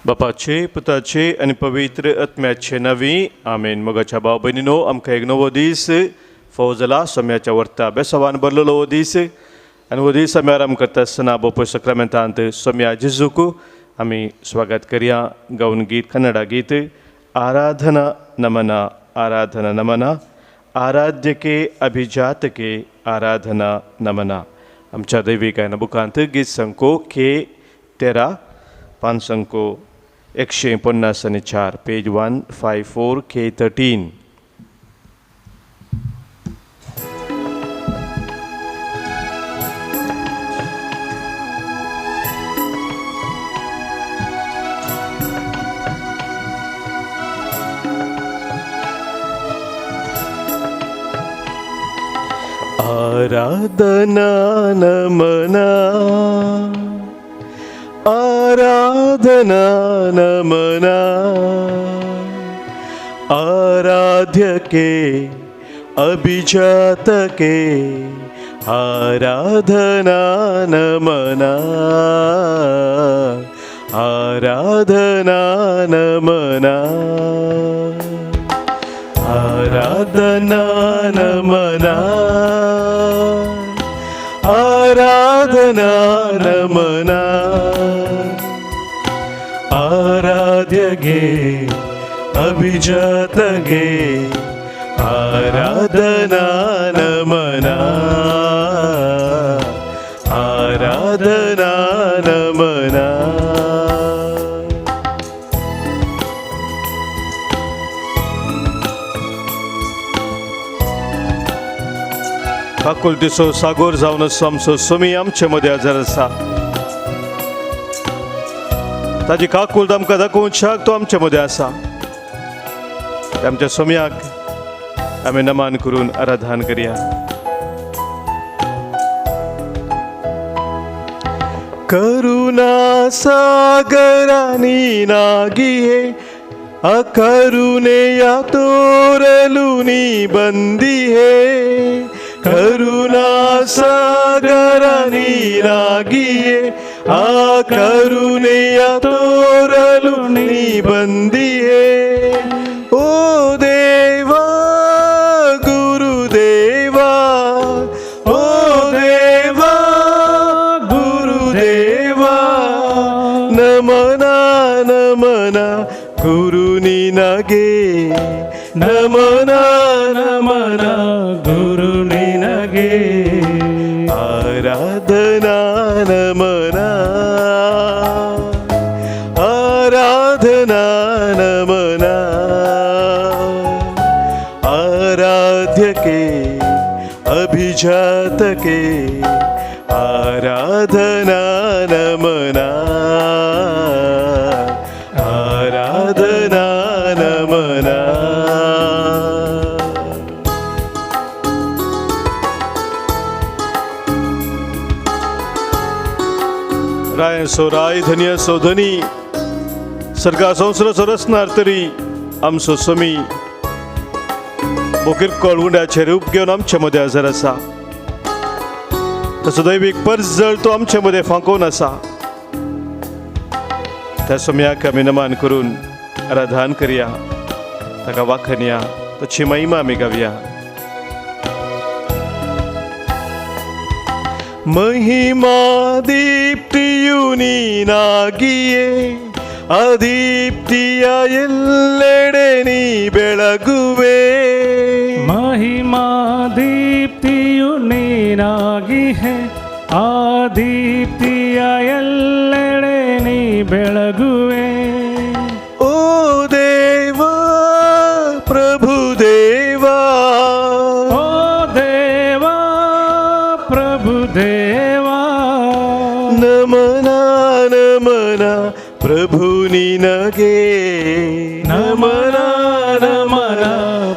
बापाचे पुताचे आनी पवित्र आत्म्याचे नवी आमेन. मोगाच्या भाव भयणीनो, आमकां एक नवो दीस फावो जाला. सोम्याच्या वर्ता बेसवान भरलेलो हो दीस आनी हो दीस आमी आराम करता आसतना बोपय सक्रामेंतांत सोम्या जेजूक आमी स्वागत करया. गावन गीत, कन्नडा गीत, आराधना नमना, आराधना नमना, आराध्य के अभिजात के आराधना नमना. आमच्या दैवीक गायना बुकांत गीत संको के 13, पांच संको 154, पेज 154 के 13. आराधना नमना, आराधना नमना, आराध्य के अभिजात के आराधना नमना, आराधना नमना, आराधना नमना, आराधना नमना, आराध्य गे अभिजात गे आराधना नमना, आराधना नमना. काकुलतीचो सागोर जावन आसो आमचो सोमी आमचे मदें हजर आसा. ताजी काकुलत आमकां दाखोवच्याक तो आमचे मदें आसा. आमच्या सोम्याक आमी नमन करून आराधन करया. करुणा सागरानी नागिये अकरुणेಯ ತೋರಲು ನೀ ಬಂದಿಹೆ, ಕರುಣಾ ಸಾಗರ ನೀನಾಗಿಯೇ ಆ ಕರುಣೆಯ ತೋರಲು ನೀ ಬಂದಿಹೆ. ಓ ದೇವಾ ಗುರುದೇವಾ, ಓ ದೇವಾ ಗುರುದೇವಾ, ನಮನ ನಮನ ಗುರು ನಿನಗೆ, ನಮನ ನಮನ ಗುರು ನಿನಗೆ, ಆರಾಧನಾ ನಮನ, ಆರಾಧನಾ ನಮನ, ಆರಾಧ್ಯಕ್ಕೆ ಅಭಿಜಾತಕ್ಕೆ ಆರಾಧನಾ ನಮನ, ಆರಾಧನಾ ನಮನ. राय सो राय, धनी सो धनी, सर्गा संवसाराचो रचणार तरी आमचो समी बोकिरकोळ उंड्याचें रूप घेवन आमचे मदें हजर आसा. तसो दैवीक परजळ तो आमचे मदें फांकोवन आसा. त्या सोम्याक आमी नमन करून आराधन करया, ताका वाखनया, ताची महिमा आमी गावया. महिमा ದೀಪ್ತಿಯು ನೀನಾಗಿಯೇ, ಅದೀಪ್ತಿಯ ಎಲ್ಲೆಡೆ ನೀ ಬೆಳಗುವೆ. ಮಹಿಮಾ ದೀಪ್ತಿಯು ನೀನಾಗಿಹೆ, ಆ ದೀಪ್ತಿಯ ಎಲ್ಲೆಡೆ ನೀ ಬೆಳಗುವೆ. ಓ ದೇವಾ ಪ್ರಭು ದೇವಾ, ಓ ದೇವಾ ಪ್ರಭು ದೇವಾ, ನಮನ ನಮನ ಪ್ರಭು ನಿನಗೆ, ನಮನ ನಮನ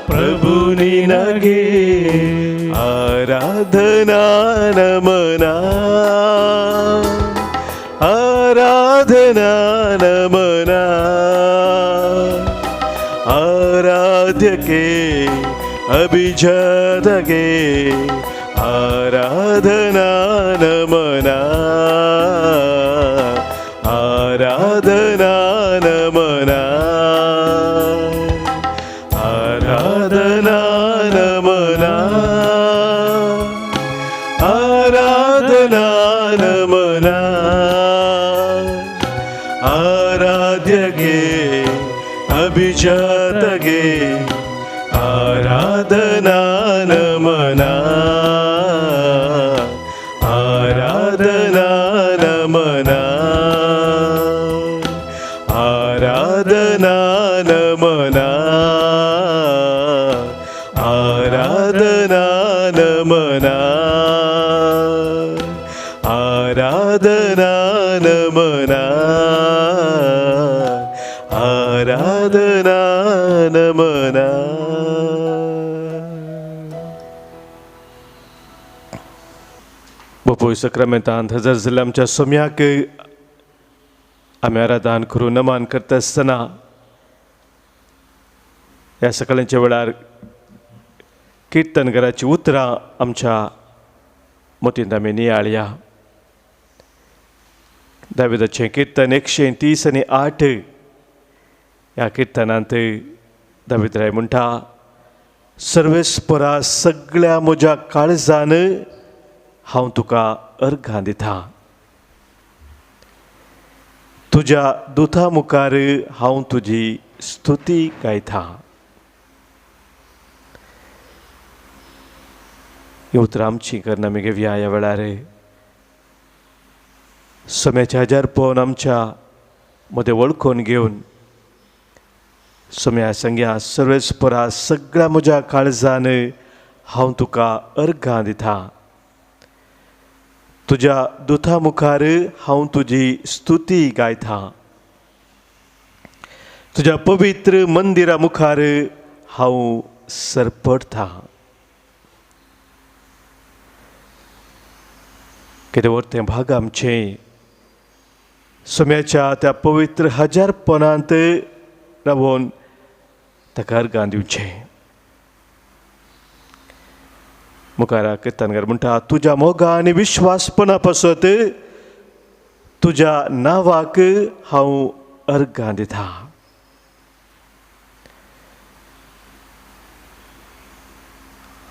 ಪ್ರಭು ನಿನಗೆ, ಆರಾಧನಾ ನಮನ, ಆರಾಧನಾ ನಮನ, ಆರಾಧ್ಯಕ್ಕೆ ಅಭಿಜಾತಗೆ ಆರಾಧನಾ ನಮನ, ಆರಾಧನಾ आराध्य गे अभिजात गे आराधना नमना आराधना नमना आराधना नमना आराधना नमना आराधना नमना आराधना नमना। बापूय सक्रामेंतांत हजर जाल्ल्या आमच्या सोम्याक आमी आराधन करून नमन करता आसतना ह्या सकाळच्या वेळार किर्तनकाराची उतरां आमच्या मतींत आमी नियाळया। दाविदाचें किर्तन 130 आनी 8 ह्या किर्तनांत दावीद राय म्हणटा, सर्वेस्परा सगळ्या म्हज्या काळजान हांव तुका अर्घां दिता, तुज्या दुथा मुखार हांव तुजी स्तुती गायता। ही उतरां आमची करना आमी घेवया ह्या वेळार सम्याच्या हजार पळोवन आमच्या मदें वळखून घेवन सम्या संग्या सर्वेस्परा सगळ्या म्हज्या काळजान हांव तुका अर्घां दिता, तुज्या दुथा मुखार हांव तुजी स्तुती गायता, तुज्या पवित्र मंदिरा मुखार हांव सरपटता। कितें व्हर भाग आमचें सम्याच्या त्या पवित्र हजारपणांत रावोन ताका अर्घां दिवचें। मुखार किर्तनकार म्हणटा, तुज्या मोगा आनी विश्वासपणा पासत तुज्या नांवाक हांव अर्घां दिता।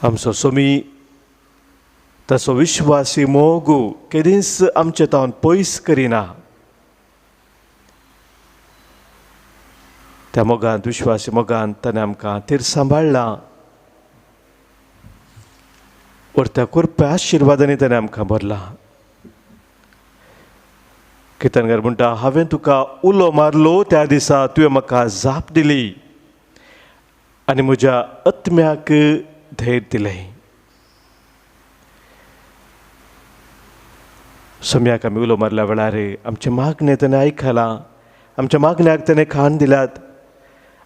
आमचो सोमी ताचो विश्वासी मोग केदींच आमचे तावन पयस करिना। त्या मोगांत विश्वासी मोगांत ताणें आमकां तीर सांबाळ्ळां, त्या कृपा आशिर्वादांनी ताणें आमकां भरला। किर्तनकार म्हणटा, हांवें तुका उलो मारलो त्या दिसा तुवें म्हाका जाप दिली आनी म्हज्या आत्म्याक धैर्य दिलें। सम्याक आमी उलो मारल्या वेळार आमचें मागणें ताणें आयकलां, आमच्या मागण्याक ताणें खाण दिल्यात।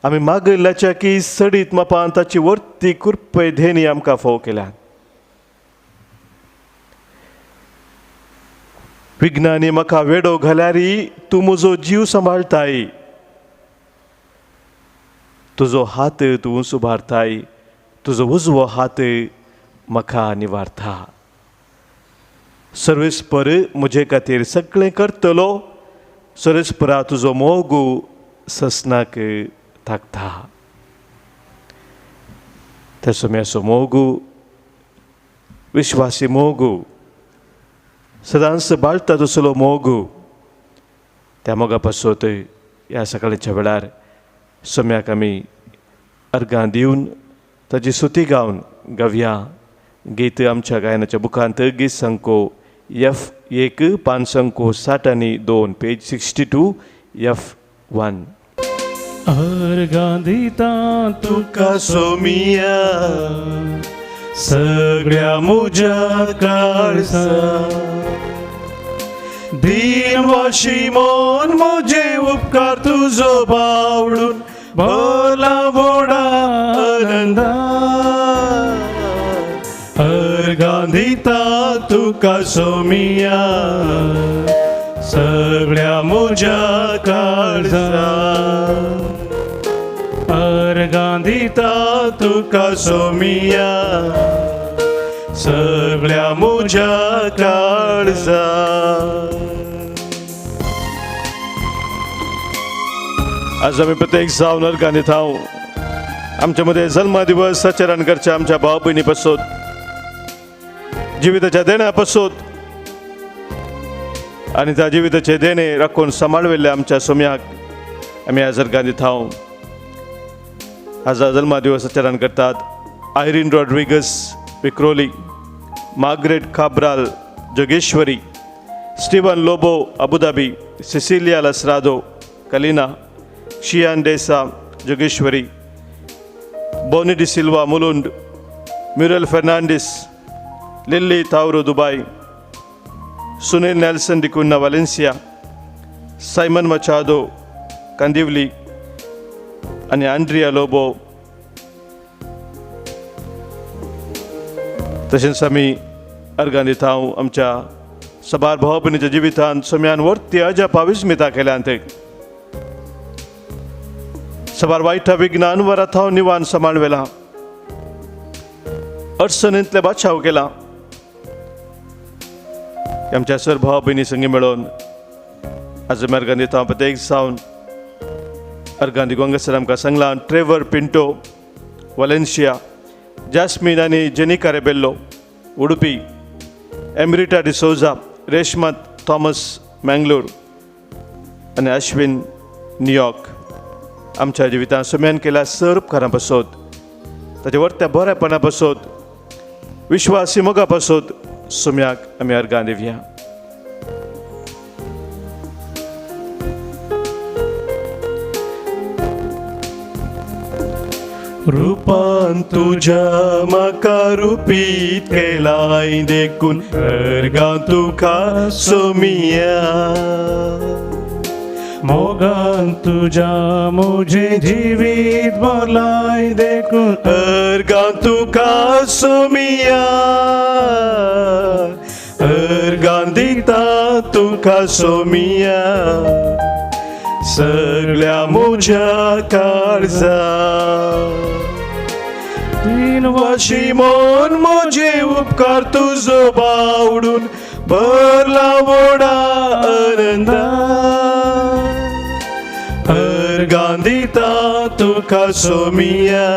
आमी मागयल्ल्याच्या की सडीत मापान ताची वर्ती कृपे धेनी आमकां फोव केल्यात। विज्ञानी म्हाका वेडो घाल्यारी तूं म्हजो जीव सांबाळटाय, तुजो हात तूं सुबारताय, तुजो उजवो हात म्हाका निवारता। सर्वेस्पर म्हजे खातीर सगळें करतलो, सर्वेस्परा तुजो मोग ससनाक थाकता। त्या सोम्याचो मोग विश्वासी मोग सदांच बाळटा तसलो मोग, त्या मोगा पासत ह्या सकाळच्या वेळार सोम्याक आमी अर्घां दिवन ताची सुती गावन गावया। गीत आमच्या गायनाच्या बुकांत गीत संको F1 पान संको 60 आनी 2 पेज 62 F1। अर्घां दिता तुका सोमिया सगळ्या म्हज्या काळजा, दीन वाशी मन म्हजे उपकार तुजो बावडून भरला व्हडा आनंदा। अर्घां दिता तुका सोमिया सगळ्या म्हज्या काळजा, अर्घां दिता तुका सोमिया सगळ्या म्हज्या काळजा। आज आमी प्रत्येक जावन अर्घां दिता। आमच्या मदें जल्मदिवस आचरण करच्या आमच्या भाव भयणी पासत, जिविताच्या देण्या पासत, आनी त्या जिविताचे देणे राखून सांबाळवेल्ल्या आमच्या सोम्याक आमी आज अर्गां दिता. आज जल्मा दिवस आचरण करतात Irene Rodrigues Vikhroli, Margaret Cabral Jogeshwari, Steven Lobo Abu Dhabi, Cecilia Lasrado Kalina, Shiyan D'Sa Jogeshwari, Boney D'Silva Mulund, Muriel Fernandes, Lily Tauro Dubai, Sunil Nelson D'Cunha Valencia, Simon Machado Kandivali आनी आंड्रिया लोबो. तशेंच आमी अर्गां दिता आमच्या सबार भाव भयणीच्या जिवितांत सोम्यान वर्ती अजापा विस्मिता केल्यांत, सबार वायट विज्ञान वराथाव निवान सांबाळ वेला, अडचणींतले बादशाव केला. आमच्या सर भाव भयणी संगी मेळोवन आज आमी अर्गां दिता. प्रत्येक जावन अर्गां दिगोंगसर आमकां सांगलां ट्रेवर पिंटो वलेन्शिया, जास्मीन आनी जेनिका रेबेल्लो उडुपी, एमरिटा डिसोजा, रेशमा थॉमस मँगलोर आनी अश्विन न्यूयॉर्क. आमच्या जिवितांत सुम्यान केल्या सर उपकारां पासत, ताच्या वर्त्या बरेपणा पासत, विश्वासी मोगा पासत सुम्याक आमी अर्गां दिवया. रुपान तुज्या म्हाका रुपीत केलाय देखून अर्गां तुका सोमिया. मोगान तुज्या म्हजें जिवीत भरलाय देखून अर्गां तुका सोमिया. अर्गां दिता तुका सोमिया सगळ्या म्हज्या काळजा. तीन वाशी मन म्हजे उपकार तुजो बावडून भरला वोडा आनंदा. अर्गां दिता तुका सोमिया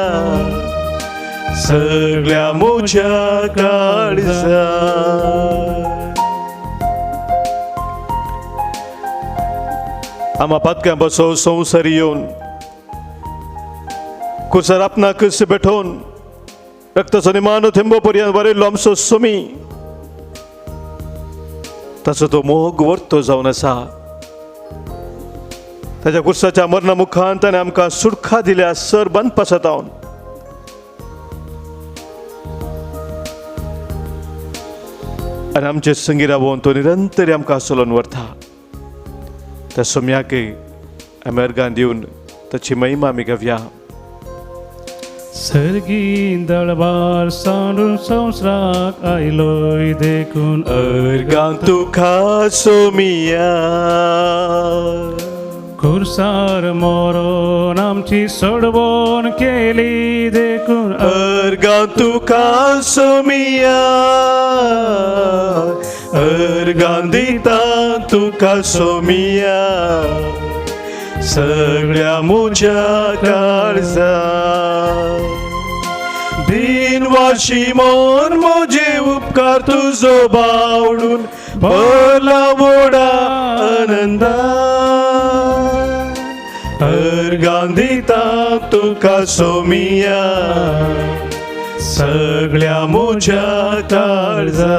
सगळ्या म्हज्या काळजा. आमा पातक्यां बसो संवसारी येवन कुसर आपणाक बेठोवन रक्ताचो निमानो थेंबो पर्यंत बरयल्लो आमचो सोमी, ताचो तो मोग वर्तो जावन आसा. ताच्या कुर्साच्या मरणा मुखान ताणें आमकां सुटका दिल्या सर बंद पासत. आनी आमचे संगी रावोन तो निरंतर आमकां चलोवन व्हरता. त्या सोम्याक आमी अर्गां दिवन ताची महिमा आमी गावया. सर्गी दळबार सांडून संवसाराक आयलोय देखून अर्गां तुका सोमिया. कुर्सार मरोन आमची सोडवण केली देखून अर्गां तुका सोमिया. अर्गां दिता तुका सोमिया सगळ्या म्हज्या काळजा. दीन वाशी मन म्हजे उपकार तुजो बावडून भरला वोडा आनंदा. अर्गां दिता तुका सोमिया सगळ्या म्हज्या काळजा.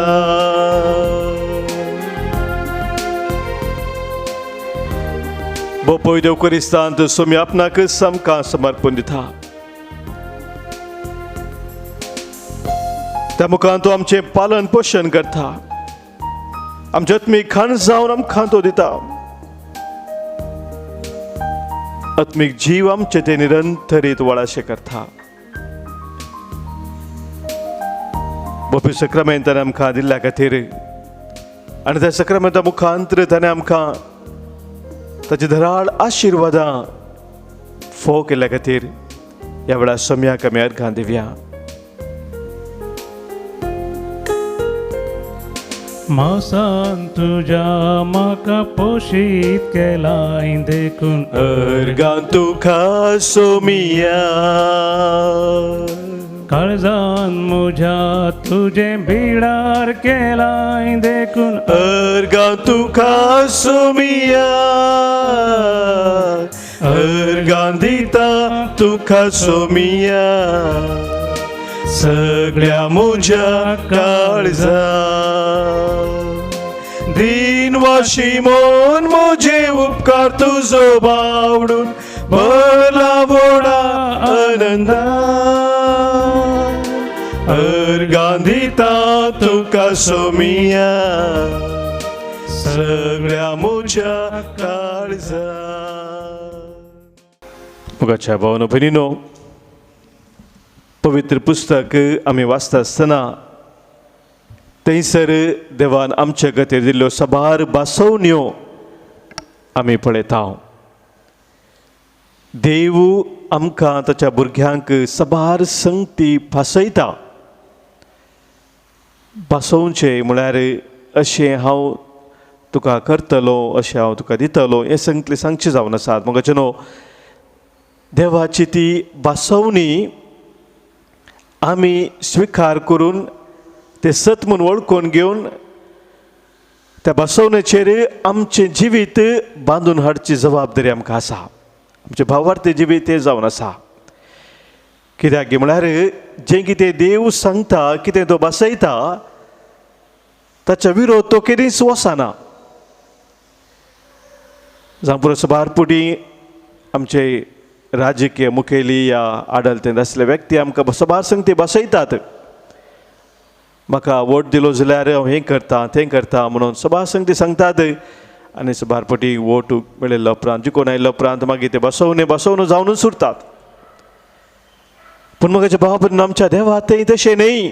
बोपोय देव क्रिस्तांत सोमी आपणाक आमकां समर्पण दिता. त्या मुखान तो आमचें पालन पोशण करता, आमचे आत्मीक खाण जावन आमकां तो दिता. आत्मीक जीव आमचे ते निरंतरीत वळाशे करता. बोपी सक्रामेंत ताणें आमकां दिल्ल्या खातीर आनी त्या सक्रामेंता मुखांतर ताणें आमकां ताची धराळ आशिर्वादां फोव केल्ल्या खातीर ह्या वेळार सोम्याक आमी अर्गां दिवया. मासान तुज्या म्हाका पोशीत केलाय देखून अर्गां तुका सोमिया. काळजान म्हज्या तुजें बिडार केलाय देखून अर्गां तुका सोमिया, अर्गां दिता तुका सोमिया, सगळ्या म्हज्या काळजा. दिन वाशिमोन म्हजे उपकार तुजो बावडून भरला व्हडा आनंदा, अर्गां दिता तुका सोमिया, सगळ्या म्हज्या काळजा. मुगाच्या भावनो भयणीनो, पवित्र पुस्तक आमी वाचता आसतना थंयसर देवान आमचे खातीर दिल्ल्यो साबार भासोवण्यो आमी पळयता. देव आमकां ताच्या भुरग्यांक साबार संगती भासयता. भासोवचें म्हळ्यार अशें हांव तुका करतलो, अशें हांव तुका दितलो, हें संगतलें सांगचें जावन आसात. मगाचे न्हू देवाची ती भासोवणी आमी स्विकार करून ते सत म्हूण वळखून घेवन त्या भासोवणेचेर आमचें जिवीत बांदून हाडची जबाबदारी आमकां आसा. आमचें भावार्थी जिवीत तें जावन आसा. कित्याक म्हळ्यार जें कितें देव सांगता, कितें तो भासयता, ताच्या विरोध तो केदींच वचना. जावं पुरो साबार पुटी आमचे राजकीय मुखेली या आडलतेंत आसले व्यक्ती आमकां साबार संगती भासयतात. म्हाका वोट दिलो जाल्यार हांव हें करता तें करता म्हणून साबार संगती सांगतात. आनी साबार पटी वोट मेळिल्लो उपरांत, जिखून आयिल्लो उपरांत मागीर ते बसोवन बसोवन जावनूच उरतात. पूण म्हज्या भाव भयणीनो, आमच्या देवा तें तशें न्हय.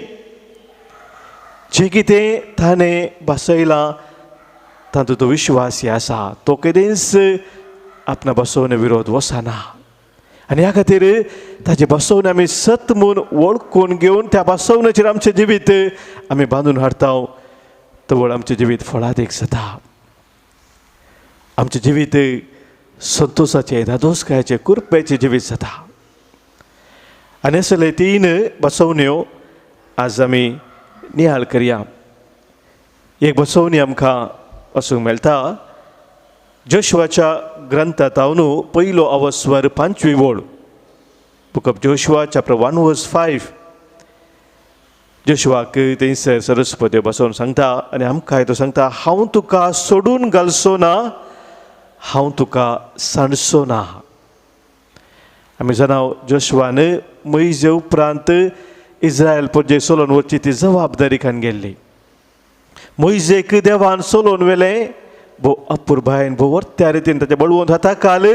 जें कितें ताणें भासयलां तातूंत तो विश्वासी आसा, तो केदींच आपणा बसोवणे विरोध वचना. आनी ह्या खातीर ताचे बसोवणे आमी सत म्हूण वळखून घेवन त्या बसोवण्याचेर आमचें जिवीत आमी बांदून हाडटा, तवळ आमचें जिवीत फळादीक जाता. आमचें जिवीत संतोसाचें, धादोसकायेचें, कुरपेचें जिवीत जाता. आनी असले तीन बसोवण्यो आज आमी निहाळ करया. एक बसोवणी आमकां वचूंक मेळटा जोशुआच्या ग्रंथांत पयलो अवस्वर 5वी ओळ, book of Joshua chapter 1 verse 5. जोशुआक थंयसर सरस्पती बसोवन सांगता आनी आमकां तो सांगता, हांव तुका सोडून घालचो ना, हांव तुका सांडचो ना. आमी जाणा जोशुआन मोयजे उपरांत इस्रायल परजे सोलोन वचची ती जबाबदारी खान गेल्ली. मोयजेक देवान सोलोन व्हेलें, भोव अपुरबायेन, भोव वर्त्या रितीन ताच्या बळवंत हाता काल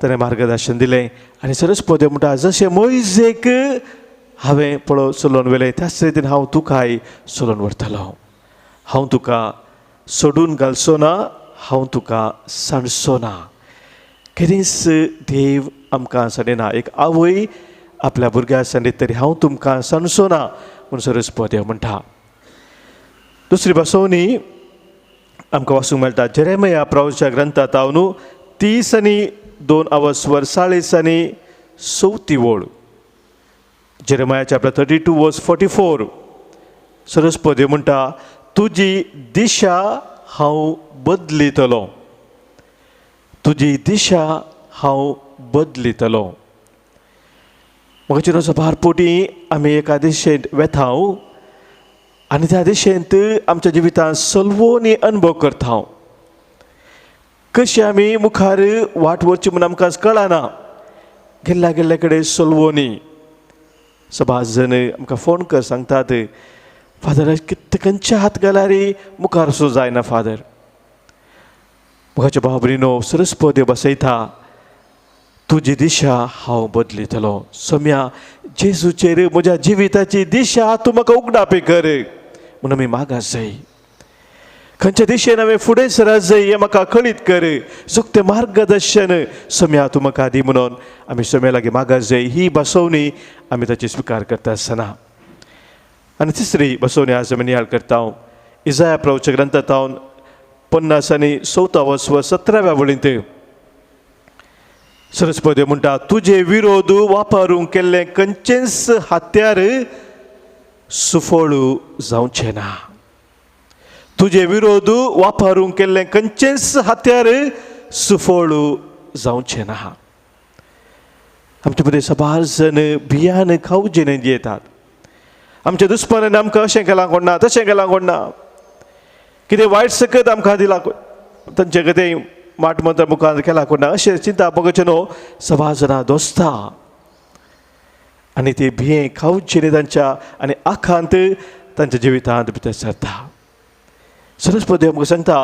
ताणें मार्गदर्शन दिलें. आनी सरस्पती म्हणटा, जशें मोयजेक हांवें पळोव सोलोन व्हेलें त्याच रितीन हांव तुकाय सोलोन व्हरतलो. हांव तुका सोडून घालचो ना, हांव तुका सांडचो ना. केदींच देव आमकां सांडिना. एक आवय आपल्या भुरग्याक सांडीत तरी हांव तुमकां सांडचो ना म्हूण सरस्पती म्हणटा. दुसरी बसोवणी आमकां वाचूंक मेळटा जेरेमिया प्रवच्या ग्रंथांत 30 आनी 2 अवस्वर 40 आनी 4 ओळ, जेरेमिया चॅप्टर 32 वर्स 44. सरस्पती म्हणटा, तुजी दिशा हांव बदलितलो, तुजी दिशा हांव बदलितलो. म्हाका साबार पोटी आमी एका दिशेंत वेता आनी त्या दिशेंत आमच्या जिवितांत सलवोनी अनुभव करता. कशें आमी मुखार वाट व्हरची म्हूण आमकां कळना. गेल्ल्या गेल्ल्या कडेन सलवोनी सबार जण आमकां फोन कर सांगतात, फादर कितें खंयच्या हात घाल्यार मुखार सो जायना फादर. म्हज्या भाव भयणीनो, सरस्पती बसयता, तुजी दिशा हांव बदलितलो. सोम्या जेजूचेर म्हज्या जिविताची दिशा तूं म्हाका उगडापी कर म्हूण आमी मागास जाय. खंयच्या दिशेन हांवें फुडें सरात जाय हें म्हाका कळीत कर, जोगतें मार्गदर्शन सोम्या तूं म्हाका दी म्हणून आमी सोम्या लागीं मागास जाय. ही बसोवणी आमी ताची स्विकार करता आसतना. आनी तिसरी बसोवणी आज आमी नियाळ करता इजाया प्रवचन ग्रंथांत 50 आनी 4 वस्व 17व्या वळींत. सरस्पती म्हणटा तुजे विरोध वापरूंक केल्लें खंयचेंच हत्यार सुफळ जावचें ना. तुजे विरोध वापरूंक केल्लें खंयचेंच हत्यार सुफळ जावचें ना. आमचे मदीं साबार जण भियान खावजेने येतात. आमच्या दुस्मानान आमकां अशें केलां कोण ना, तशें केलां कोण ना, कितें वायट सकत आमकां दिलां, तांचे कितें माट मंत्र मुखार केला कोण ना, अशें चिंता बगचें न्हू सबार जाणां दोस्ता आनी ते भियें खावचें तांच्या आनी आखांत तांच्या जिवितांत भितर सरता. सरस्पती आमकां सांगता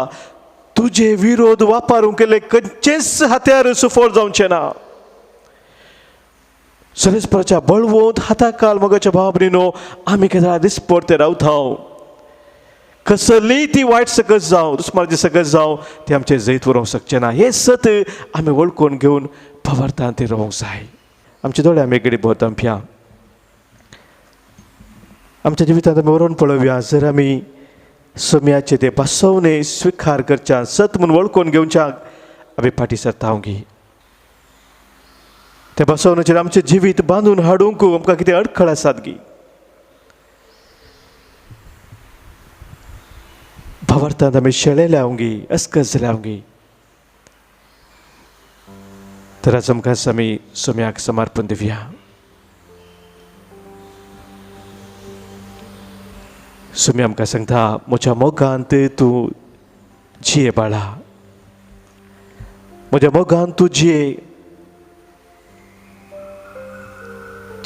तुजे विरोध वापरूंक केल्ले खंयचेंच हत्यार सुफळ जावचें ना. सरस्पराच्या बळवंत हाताकाल मगाच्या भाव भयणीनो आमी केन्ना दिसपडते रावता. कसलीय ती वायट सकत जावं, दुस्मानाची सकत जावं, ती आमचें जैत व्हरूंक शकचें ना. हें सत आमी वळखून घेवन पवार्थान ती रावंक जाय. आमचे दोळे आमी गरीब भोंवतंप्या आमच्या जिवितांत आमी व्हरून पळोवया. जर आमी सम्याचे ते बसवणे स्विकार करच्या सत म्हूण वळखून घेवच्याक आमी फाटीं सरता गी त्या बसवण्याचेर आमचें जिवीत बांदून हाडूंक आमकां कितें अडखळ आसात गी. भावार्थांत आमी शेळेल्या गी, अस्कस जाल्या गी, तर आज आमकां आमी सोम्याक समर्पण दिवया. सोम्या आमकां सांगता म्हज्या मोगांत तूं जिये बाळा, म्हज्या मोगांत तूं जिये,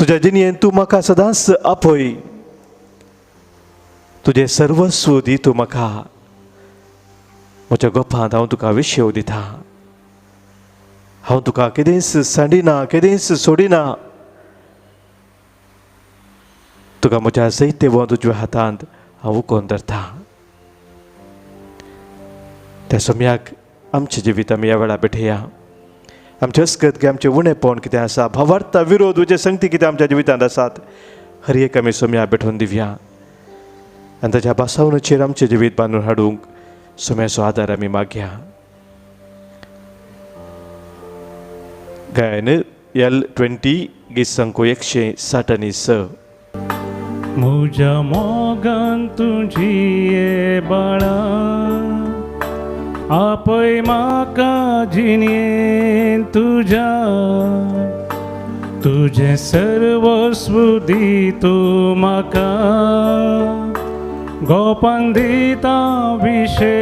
तुज्या जिणेंत तूं म्हाका सदांच आपय, तुजें सर्वस्व दी तूं म्हाका, म्हज्या गोपांत हांव तुका विशेव दिता, हांव तुका केदेंच सांडिना, केदेंच सोडिना, तुका म्हज्या जैतेवंत तुज्या हातांत हांव उकोवन धरता. त्या सम्याक आमचें जिवीत आमी ह्या वेळार भेटया. आमचें अस्कत की आमचें उणेपण कितें आसा, भावार्था विरोध जे संगती कितें आमच्या जिवितांत आसात, हर एक आमी सोम्या भेटोवन दिवया आनी ताच्या भासावणेचेर आमचें जिवीत बांदून हाडूंक सोम्याचो आदार आमी मागया. गायन L20 गीत संको 166. म्हज्या मोगान तुजी बाळा आपय म्हाका जिणेंत तुज्या, तुजें सर्वस्व दी तूं म्हाका, गोपान दिता विशे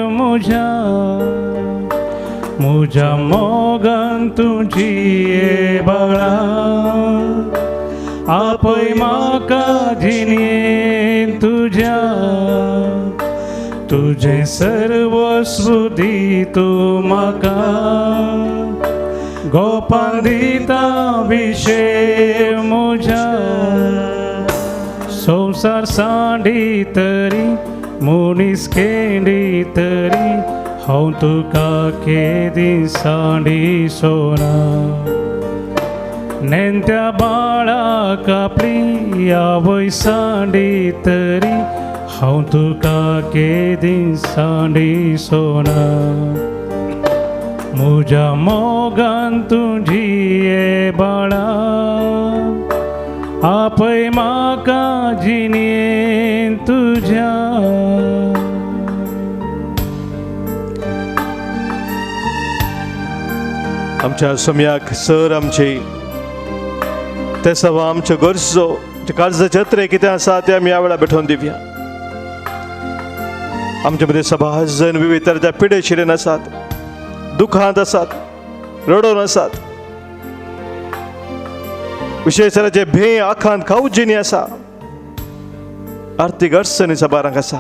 म्हज्या, म्हज्या मोगान तुजी बाळा आपय म्हाका जिणेंत तुज्या, तुजें सर्वस्व दी तूं म्हाका, गोपान दिता विशे म्हज्या. संवसार सांडी तरी मनीस केंडी तरी हांव तुका केदी सांडी सोना, नेणट्या बाळाक आपली आवय सांडी तरी हांव तुका केदी सांडी सोना. म्हज्या मोगान तुजी बाळा आपय म्हाका जिणेंत तुज्या. आमच्या सम्याक सर आमचे ते सवा आमच्यो गरजो काळजाचे अत्रे कितें आसा ते आमी ह्या वेळार भेटोवन दिवया. आमचे मदीं सभा जण विविध तरेच्या पिडे शिरेन आसात, दुखांत आसात, रडोवन आसात, विशेश तरेचे भें आखांत खावजिनी आसा, आर्थीक अडचणी सबारांक आसा.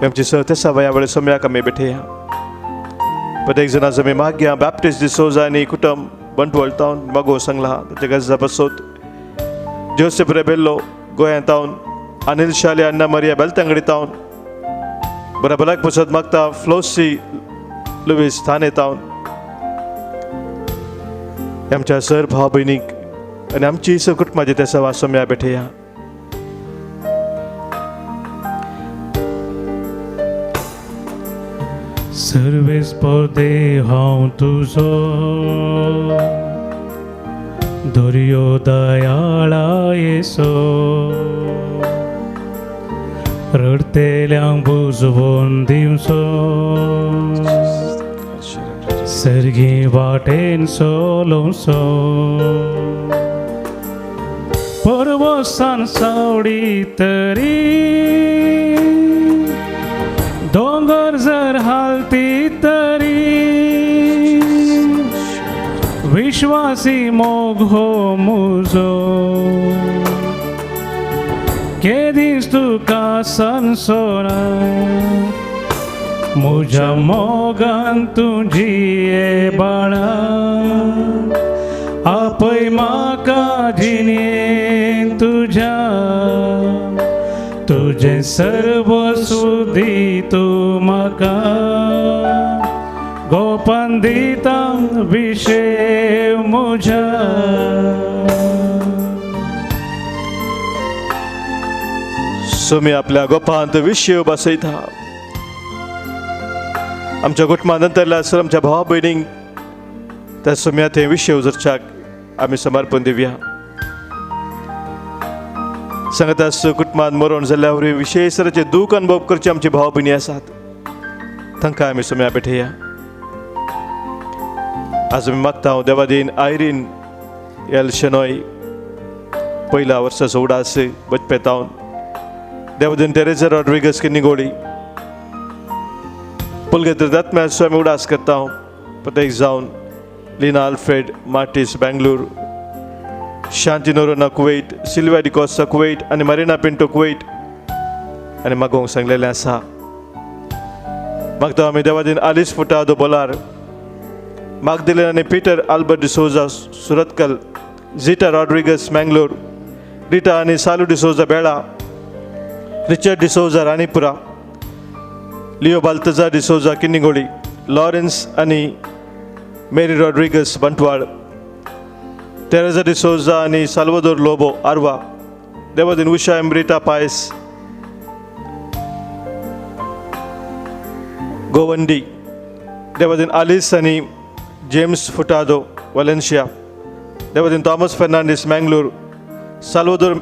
आमची सर ते सभा ह्या वेळार सम्याक आमी भेटया. प्रत्येक जणाचो आमी मागया. बॅप्टिस्ट डिसोजा आनी कुटुंब बंटवळ तावन मागो सांगला ताच्या गरजा बसोत, जोसेफ रेबेल्लो गोंयांत तावन, अनिल शाले अन्ना मरिया बेलतंगडी तावन, बऱ्या भलाक पसत मागता फ्लोसी लुवीस थाने तावन. आमच्या सर भाव भयणीक आनी आमची सर कुटुंबाची त्या सवा सोम्या भेटया. सर्वेस पोदे हांव तुजो दर्यो दयाळा येसो रडतेल्यांक बुजवून दिवचो सर्गी वाटेन सोलोवचो परवसान सावडी तरी दोंगर जर हालती तरी विश्वासी मोग हो मुजो केदीस तुका सनसोना म्हज्या मोगान तुजी बाळा आपय म्हाका जिणेन तुज्या तुजें सर्वस्व दी तूं म्हाका गोपान दिता विशेव म्हज्या. सोमी आपल्या गोपांत विशय बसयता. आमच्या कुटुंबा नंतरल्या सर आमच्या भावा भयणींक त्या सोम्या ते विशय उजरच्याक आमी समर्पण दिवया. सांगत आस कुटुंबान मरण जाल्ल्या वरवीं विशेष तरेचे दूख अनुभव करचे आमचे भाव भयणी आसात, तांकां आमी सोम्या भेटया. आज आमी मागता हांव देवादीन आयरीन एल शेनॉय पयल्या वर्साचो उडास बचपेतावन, देवादीन टेरेजा रॉड्रिगस किन्निगोळी पुलगेत्र दात्म्याचो आमी उडास करता हांव प्रत्येक जावन Lina Alfred Martis Bangalore, Shanti Noronha Kuwait, Silvia D'Costa Kuwait आनी मरिना पिंटो कुवेट आनी मागोवंक सांगलेलें आसा. मागता आमी देवादीन आलिस फुटादो बोलार, मागदिलेन आनी Peter Albert D'Souza Surathkal, Zita Rodrigues Mangalore, Rita आनी Salu D'Souza Bela, Richard D'Souza Ranipura, Leo Baltazar D'Souza Kinnigoli, Lawrence आनी मेरी रॉड्रिगस बंटवाळ, टेरेजा डिसोजा आनी साल्वादोर लोबो आरवा, देवादीन उषा एमरिटा पायस गोवंडी, देवादीन आलिस आनी जेम्स फुटादो वलेन्शिया, देवादीन Thomas Fernandes Mangalore, Salvador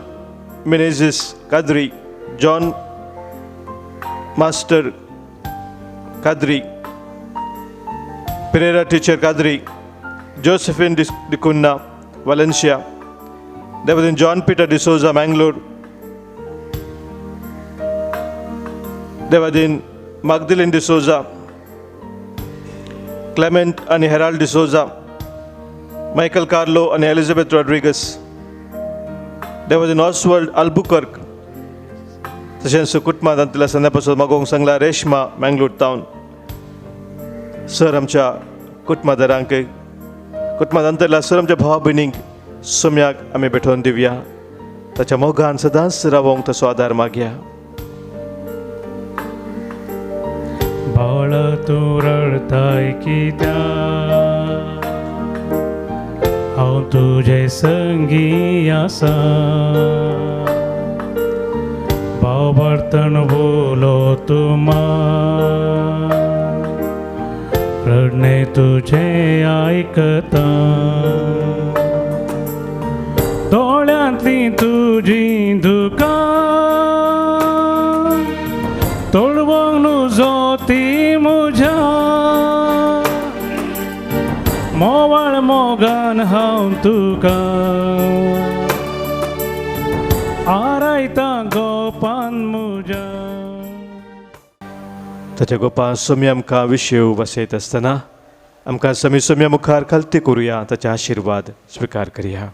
Menezes Kadri, John master Kadri, Pereira teacher Kadri, Josephine D'Cunha Valencia, देवादीन John Peter D'Souza Mangalore, देवादीन Magdalene D'Souza, Clement आनी Harold D'Souza, Michael Carlo आनी एलिझाबेथ रॉड्रिगस, देवादीन ऑसवर्ल्ड अल्बुकर्क, तशेंच कुटुंबांत तांतल्या संद्या मागोवंक सांगला रेशमा मँगलोर टावन. सर आमच्या कुटुंबादारांक, कुटुंबांत अंतरल्या सर आमच्या भावा भयणींक सोम्याक आमी भेटोवन दिवया. ताच्या मोगान सदांच रावोंक तसो आदार मागया. बाळा तूं रडताय कित्याक, हांव तुजे संगी आसा, बावबार्तण बोलो तूं मा, रडणें तुजें आयकता, दोळ्यांतलीं तुजीं दुकां तोडवंक नुजो ती म्हज्या, मोवाळ मोगान हांव तुका आरायता गोपान म्हज्या. ताच्या गोपान सोमी आमकां विशय बसयत आसतना आमकां समी सोम्या मुखार खालती करुया, ताचे आशिर्वाद स्विकार करया.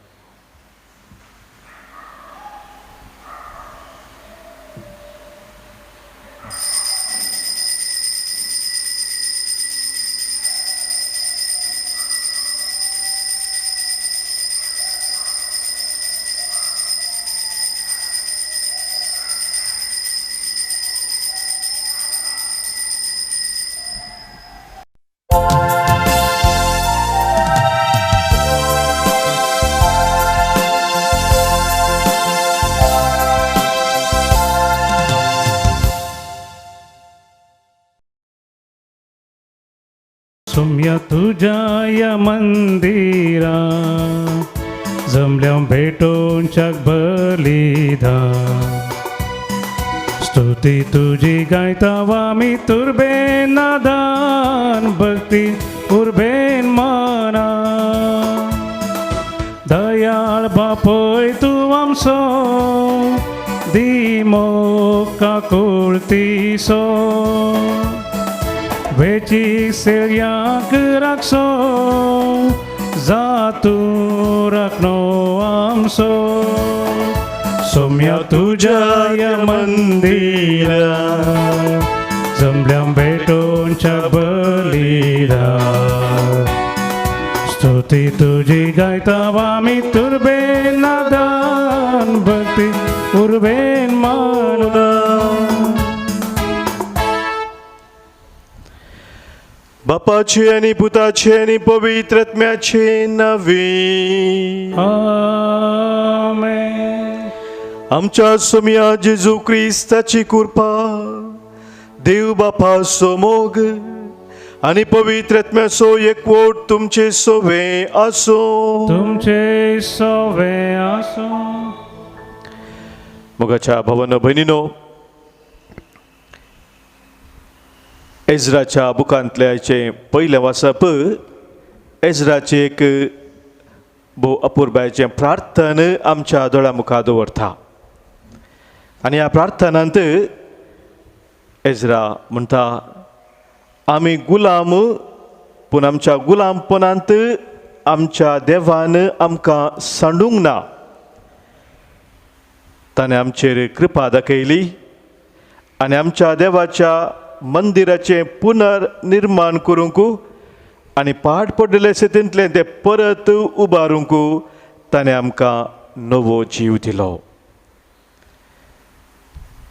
सोम्या तुज्या ह्या मंदिरा जमल्या भेटोवच्याक बलिदान स्तुती तुजी गायता आमी तुर्बेन नादान भक्ती उर्बेन मना दयाळ बापय तूं आमचो दी मोग काकुळतीसो वेचीक सेळयांक राखसो जा तूं राखणो आमचो सोम्या तुज्या ह्या मंदिरा जमल्या भेटोवच्या बलिदान स्तुती तुजी गायता आमी तुर्बेन नादान भक्ती उर्बेन मानदान. बापाचे आनी पुताचे आनी पवित्र आत्म्याचे नांवे. आमेन. आमच्या सोम्या जेजू क्रिस्ताची कृपा, देव बापाचो मोग आनी पवित्र आत्म्याचो एकवट तुमचे सोवे आसूं. तुमचे सोवे आसूं. मोगाच्या भावानो भयणीनो, एज्राच्या बुकांतल्याचें पयलें वाचप एज्राचें एक भोव अपुरबायेचें प्रार्थन आमच्या दोळ्या मुखार दवरता आनी ह्या प्रार्थनांत एज्रा म्हणटा, आमी गुलाम, पूण आमच्या गुलामपणांत आमच्या देवान आमकां सांडूंक ना. ताणें आमचेर कृपा दाखयली आनी आमच्या देवाच्या मंदिराचें पुनर्निर्माण करूंक आनी पाड पडिल्ले स्थितींतलें तें परत उबारूंक ताणें आमकां नवो जीव दिलो.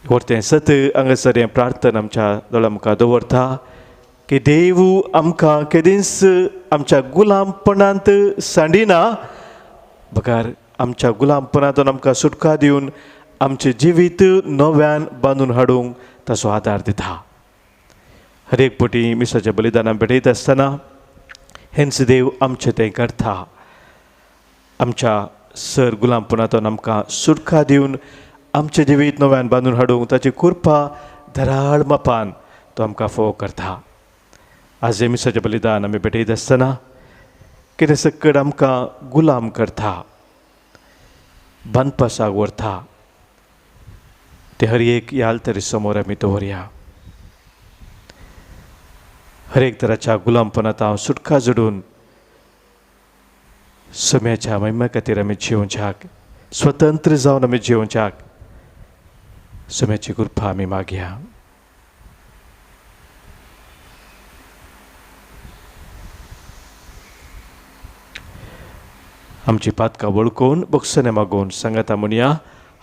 व्हरतें सत हांगासर हें प्रार्थना आमच्या दोळ्या मुखार दवरता की देव आमकां केदींच आमच्या गुलामपणांत सांडिना, बगर आमच्या गुलामपणांतून आमकां सुटका दिवन आमचें जिवीत नव्यान बांदून हाडूंक ताचो आदार दिता. हर एक पटी मिसाच्या बलिदानां भेटयता आसतना हेंच देव आमचें तें करता. आमच्या सर गुलामपणांतून आमकां सुटका दिवन आमचें जिवीत नव्यान बांदून हाडूंक ताची कृपा धराळ मापान तो आमकां फोव करता. आज हें मिसाचें बलिदान आमी भेटयता आसतना कितें सकट आमकां गुलाम करता, बांदपासाक व्हरता, तें हर एक ह्या आल्तरी समोर आमी दवरया. हर एक तराच्या गुलामपणांत हांव सुटका जोडून सम्याच्या महिमा खातीर आमी जिवच्याक, स्वतंत्र जावन आमी जिवच्याक सम्याची कृपा आमी मागया. आमची पातकां वळखून बक्षणे मागून सांगाता म्हणया,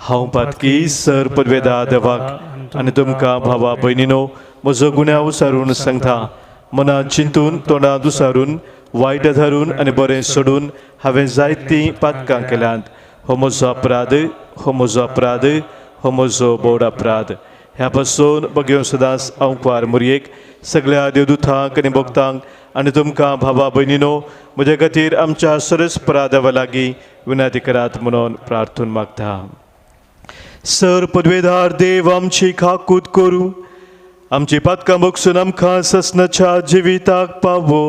हांव पातकी सर पदवेदा देवाक आनी तुमकां भावा भयणीनो म्हजो गुन्यांव सारून सांगता. मनात चिंतून, तोंडां दुसारून, वायट धरून आनी बरें सोडून हांवें जायतीं पातकां केल्यांत. हो म्हजो अपराध, हो म्हजो अपराध, हो म्हजो बोड अपराध. ह्या पासून बगेवन सदांच हांव कुवार मुरयेक सगळ्या देवदुतांक आनी भक्तांक आनी तुमकां भावा भयणीनो म्हजे खातीर आमच्या सरस्परा देवा लागीं विनंती करात म्हणून प्रार्थून मागता. सर पदवेदार देव आमची खाकूत करूं, आमची पातकां बगसून आमकां ससनाच्या जिविताक पावो.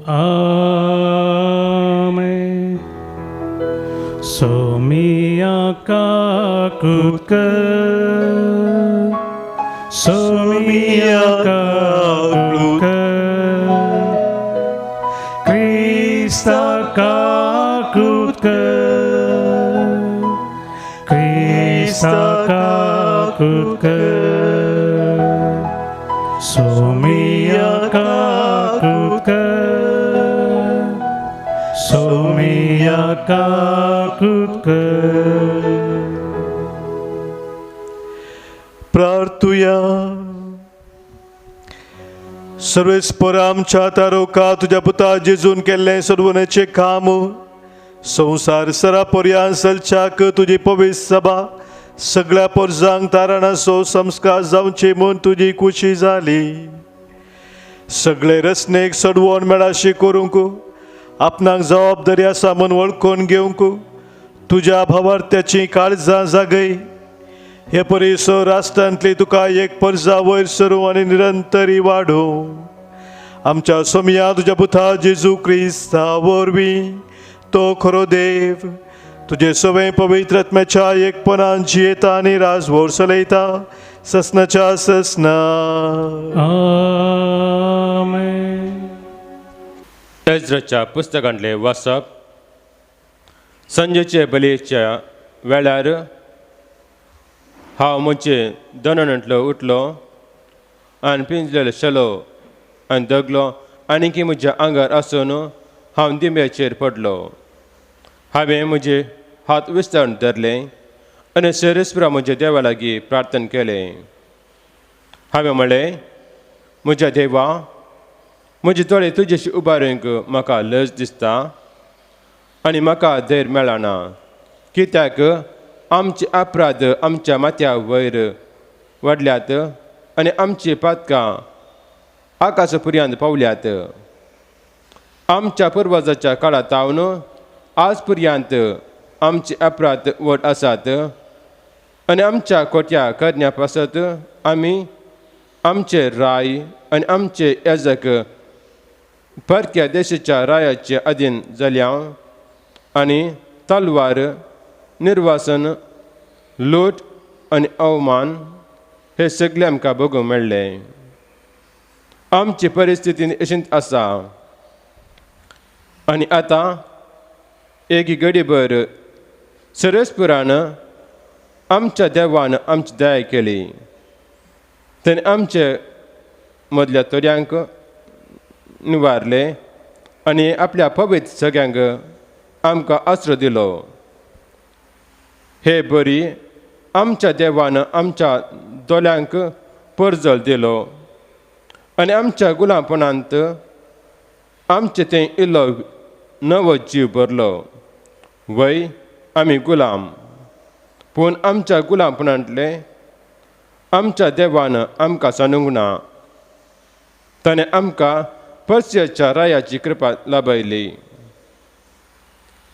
आमेन. सोमिया काकूत कर, सोमिया काकूत कर, क्रिस्ता काकूत कर, क्रिस्ता काकूत कर, सोमिया काकूत कर, सोमिया काकूत कर. प्रार्थुया. सर्वेस्पर आमच्या तारोका तुज्या पुता जेजून केल्लें सर्वनेचें काम संवसार सरा पर्यान चलच्याक तुजी पवित्र सभा सगळ्या पोरजांक तारणाचो संस्कार जावचे म्हूण तुजी खुशी जाली. सगळे रचनेक सडवण मेळाशी करूंक आपणाक जबाबदारी आसा म्हूण वळखून घेवंक तुज्या भावार्थ्याची काळजां जागय. हे परिसर राष्ट्रांतली तुका एक परजा वयर सरूं आनी निरंतरी वाडूं. आमच्या सोमया तुज्या पुता जेजू क्रिस्ता वरवीं तो खरो देव तुजे सवें पवित्र आत्म्याच्या एकपणान जियेता आनी राजवोर चलयता ससनाच्या ससना. आमेन. एज्राच्या पुस्तकांतलें वाचप. संजेचे बलयेच्या वेळार हांव म्हजे दोनांतलो उठलो आनी पिंजलेलो शेलो आनी दगलो आनीकी म्हज्या आंगार आसून हांव दिंब्याचेर पडलो. हांवें म्हजे हात विस्तारून धरले आनी सेरेस्परा म्हज्या देवा लागीं प्रार्थना केलें. हांवें म्हणलें, म्हज्या देवा, म्हजे दोळे तुजेशी उबारूंक म्हाका लज दिसता आनी म्हाका धैर्य मेळना, कित्याक आमचे अपराध आमच्या माथ्या वयर वाडल्यात आनी आमची पातकां आकाश पर्यंत पावल्यात. आमच्या पुर्वजाच्या काळांत तावन आज पर्यंत आमचे अपराध व्हड आसात आनी आमच्या खोट्या करण्या पासत आमी आमचे राय आनी आमचे याजक परक्या देशाच्या रायाचे अधीन जाल्या आनी तलवार, निर्वासन, लूट आनी अवमान हे सगळे आमकां बघूंक मेळ्ळें. आमची परिस्थिती अशीच आसा आनी आतां एक घडीभर सरसपुरान आमच्या देवान आमची दया केली. ताणें आमचे मदल्या तोड्यांक निवारले आनी आपल्या पवित्र सगळ्यांक आमकां आसरो दिलो. हे बरी आमच्या देवान आमच्या दोळ्यांक परजळ दिलो आनी आमच्या गुलामपणांत आमचे थंय इल्लो नवो जीव भरलो. वय आमी गुलाम, पूण आमच्या गुलामपणांतले आमच्या देवान आमकां सांडूंक ना. ताणें आमकां पर्सियाच्या रायाची कृपा लाभयली.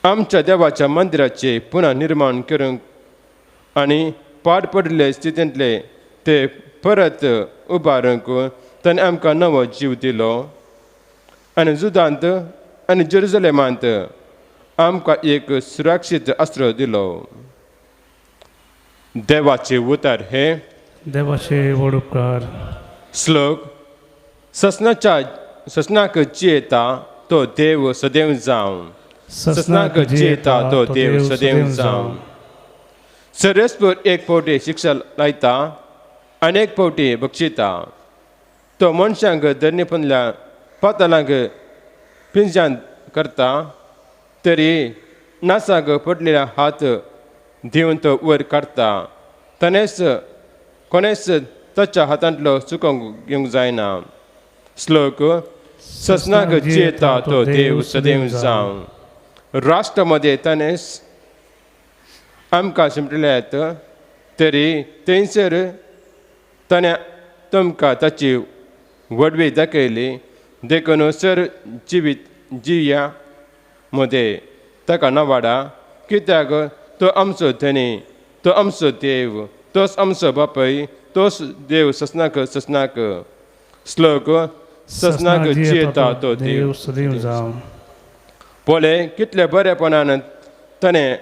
आमच्या देवाच्या मंदिराचें पुनः निर्माण करूंक आनी पाड पडिल्ले स्थितींतले ते परत उबारूंक ताणें आमकां नवो जीव दिलो आनी जुदांत आनी जेरुजलेमांत आमकां एक सुरक्षीत आसरो दिलो. देवाचे उतर हे देवाचे व्हड उपकार. श्लोक. ससनाच्या ससनाक जियेता तो देव सदैव जावं. ससनाक जियेता तो देव सदैव जावं. सरसपूर एक फावटी शिक्षा लायता आनी एक फावटी बक्षिता. तो मनशांक धरणीपणल्या पातालांक पिंजान करता तरी नासाक पडलेल्या हात दिवन तो वयर काडटा. ताणेंच कोणेच ताच्या हातांतलो चुकोवंक घेवंक जायना. श्लोक. ससनाक जियेता तो देव सदैव जावं. राष्ट्र मदें ताणें आमकां शिंपडल्यात तरी थंयसर ताणें तुमकां ताची व्हडवी दाखयली. देखून सर जिवीत जिया मदें ताका नवाडा, कित्याक तो आमचो धनी, तो आमचो देव, तोच आमचो बापूय, तोच देव ससनाक ससनाक. श्लोक. ससनाक जियेता तो देव सदैव जावं. पळय कितल्या बरेपणान ताणें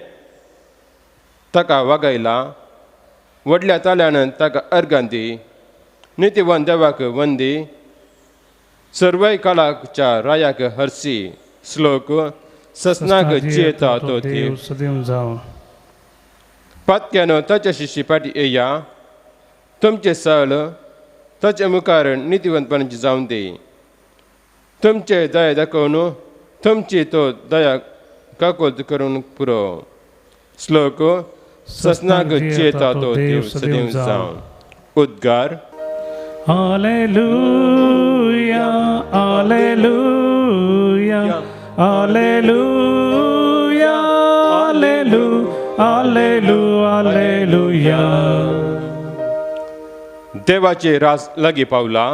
ताका वागयला. व्हडल्या ताल्यान ताका अर्गां दी. नितीवन देवाक वंदी, सर्वय काळाच्या रायाक हरसी. श्लोक. ससनाक जियेता तो देव सदैव जावं. पातक्यानो ताच्या शिशी फाटी येया. तुमचें साल ताच्या मुखार नितीवंतपणाची जावन दी. तुमचे दया दाखोवन तुमची तो दया काकोत करून पुरो. श्लोक. ससनाक जियेता तो देव सदैव जावं. उद्गार. Hallelujah, hallelujah, hallelujah, hallelujah, hallelujah. देवाचे राज लागीं पावला.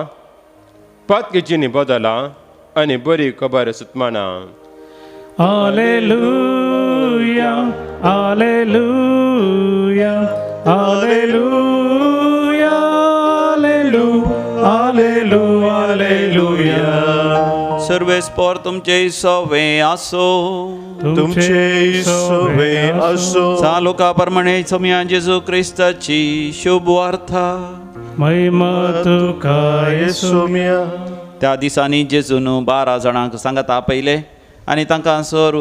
पातकेचीनी बदला आनी बरी खबर सुतमाना. Alleluia, Alleluia, Alleluia, Alleluia, Alleluia. सर्वेस्पोर तुमचे सोवे आसो. तुमचे सोवे असो. चालुका प्रमाणे सोम्या जेजू क्रिस्ताची शुभ वार्ता. महिमा तुका येसुम्या. त्या दिसांनी जेजून 12 जाणांक सांगात आपयले आनी तांकां सर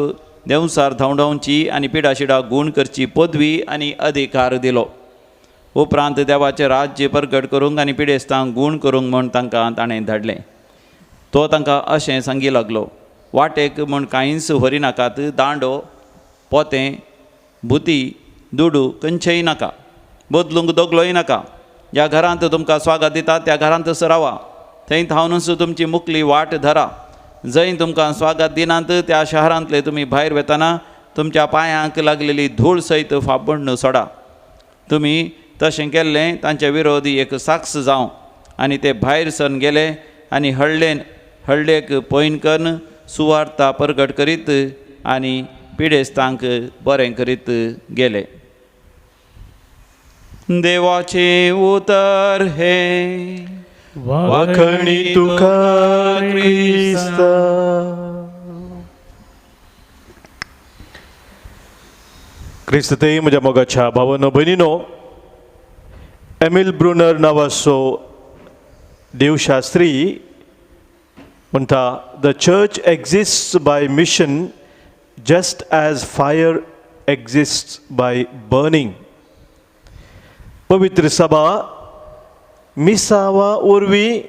देंवसार धांवडावची आनी पिडाशिडा गूण करची पदवी आनी अधिकार दिलो. उपरांत देवाचें राज्य परगट करूंक आनी पिडेस्तांक गूण करूंक म्हूण तांकां ताणें धाडलें. तो तांकां अशें सांगी लागलो, वाटेक म्हूण कांयच व्हरिनाकात, दांडो, पोतें, भुती, दुडू खंयचेय नाका, बदलूंक दोगलोय नाका. ज्या घरांत तुमकां स्वागत दिता त्या घरांत रावा, थंय थावनूच तुमची मुकली वाट धरा. जंय तुमकां स्वागत दिनात त्या शहरांतले तुमी भायर वेतना तुमच्या पांयांक लागलेली धूळ सयत फाबण सोडा. तुमी तशें केल्लें तांचे विरोधी एक साक्ष जावं. आनी ते भायर सरून गेले आनी हळ्ळेन हळ्ळेक पयन करून सुवार्ता परगट करीत आनी पिडेस्तांक बरें करीत गेले. देवाचें उतर हें. वाखणी तुका क्रिस्ता. क्रिस्तते म्हज्या मोगाच्या भावानो भयणीनो, एमिल ब्रुनर नांवाचो देवशास्त्री म्हणटा, the church exist by mission just as fire exist by burning. पवित्र सभा मिसावा वरवीं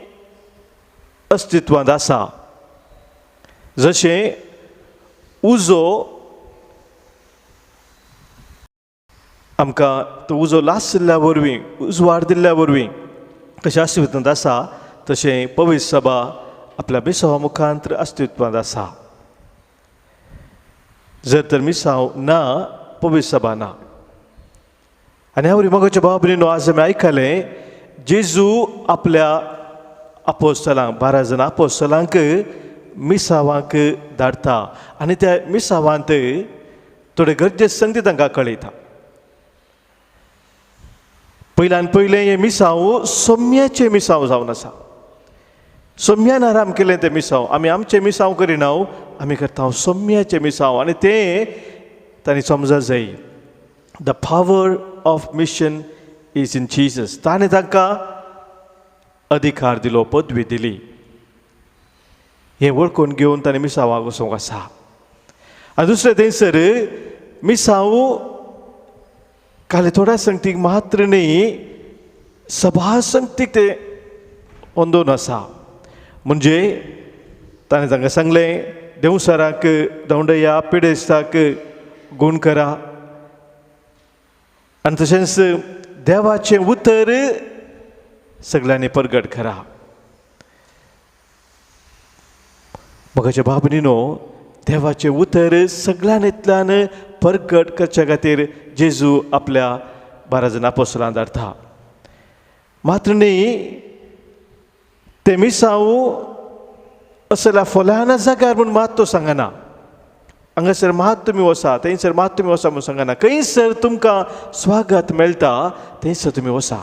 अस्तित्वांत आसा. जशें उजो आमकां तो उजो लासल्या वरवीं, उजवाड दिल्ल्या वरवीं कशें अस्तित्वांत आसा, तशें पवित्र सभा आपल्या मिसावा मुखांत अस्तित्वांत आसा. जर तर मिसाव ना, पवित्र सभा ना. आनी ह्या वरवीं मोगाच्या भाव भयणीनो, आज आमी आयकलें जेजू आपल्या आपोस्तलांक, 12 जाणां आपोस्तलांक मिसावांक धाडटा आनी त्या मिसावांत थोडे गरजे संगती तांकां कळयता. पयल्यान पयलें हें मिसांव सोम्याचें मिसांव जावन आसा. सोम्यान आराम केलें तें मिसांव. आमी आमचें मिसांव करिना, आमी करता सोम्याचें मिसांव. आनी तें तांणी समजा जाय. The power of mission is in Jesus. ताणें तांकां अधिकार दिलो, पदवी दिली. हें वळखून घेवन ताणें मिसांवाक वचूंक आसा. आनी दुसरें थंयसर मिसांव काल थोड्या संगतीक मात्र न्ही, सभा संगतीक ते अंदोन आसा. म्हणजे ताणें तांकां सांगलें, देंवसाराक धांवडया, पिडेस्ताक गूण करा आनी तशेंच देवाचें उतर सगळ्यांनी परगट करा. मोगाच्या भाव भयणीनो, देवाचें उतर सगळ्यांतल्यान परगट करच्या खातीर जेजू आपल्या 12 जाणां आपोस्तलांक धाडटा. मात्र न्ही, ते मिसांव असल्या फलाना जाग्यार म्हूण मात तो सांगना. हांगासर मात तुमी वसा, थंयसर मात तुमी वसा म्हूण सांगना. खंयसर तुमकां स्वागत मेळटा थंयसर तुमी वसा.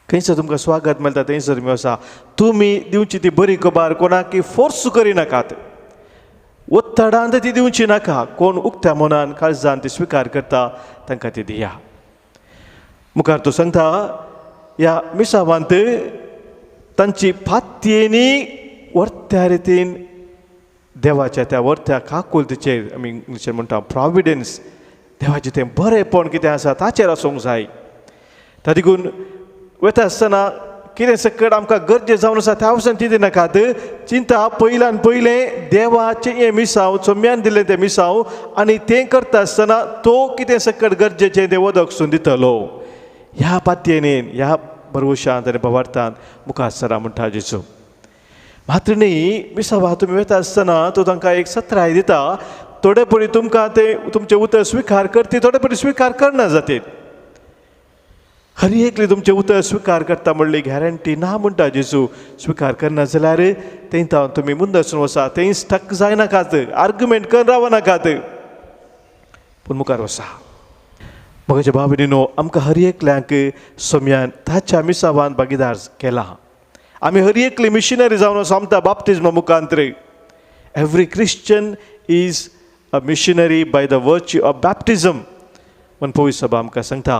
खंयसर तुमकां स्वागत मेळटा थंयसर तुमी वसा. तुमी दिवची ती बरी खबर कोणाकी फोर्स करिनाकात, उत्तडांत ती दिवची नाका. कोण उक्त्या मनान काळजान ती स्विकार करता तांकां ती दिया. मुखार तो सांगता, ह्या मिसावांत तांची फातयेनी वर्त्या रितीन देवाच्या त्या वर्त्या काकुलतीचेर, आमी इंग्लिशेन म्हणटा प्रॉविडन्स, देवाचें तें बरेंपण कितें आसा ताचेर आसूंक जाय. ता देखून वता आसतना कितें सकट आमकां गरजे जावन आसा त्या वचून चिंती नाकात. चिंता पयल्यान पयलें देवाचें हें मिसांव, चोम्यान दिल्लें तें मिसांव, आनी तें करता आसतना तो कितें सकट गरजेचें तें वदक सून दितलो. ह्या पातयेन, ह्या भरवशांत आनी भावार्थान मुखार सरा म्हणटा जेजू. मात्र न्ही, मिसावा तुमी वता आसतना तो तांकां एक सत्राय दिता. थोडे पयलीं तुमकां तें तुमचें उतर स्विकार करती, थोडे पयलीं स्विकार करना जातीत. हर एकले तुमचें उतर स्विकार करता म्हणली गॅरंटी ना म्हणटा जेजू. स्विकार करना जाल्यार थंय तुमी मुंदरसून वसा, थंय स्टक जायनाकात, आर्ग्युमेंट कर रावनाकात, पूण मुखार वसा. म्हज्या भाव भयणीनो, आमकां हर एकल्यांक सोम्यान ताच्या मिसावान भागीदार केला. आमी हर एकली मिशनरी जावन आसा आमकां बाप्तिज्मा मुखांतर. Every Christian is a missionary by the virtue of baptism म्हूण पवित्र सभा आमकां सांगता.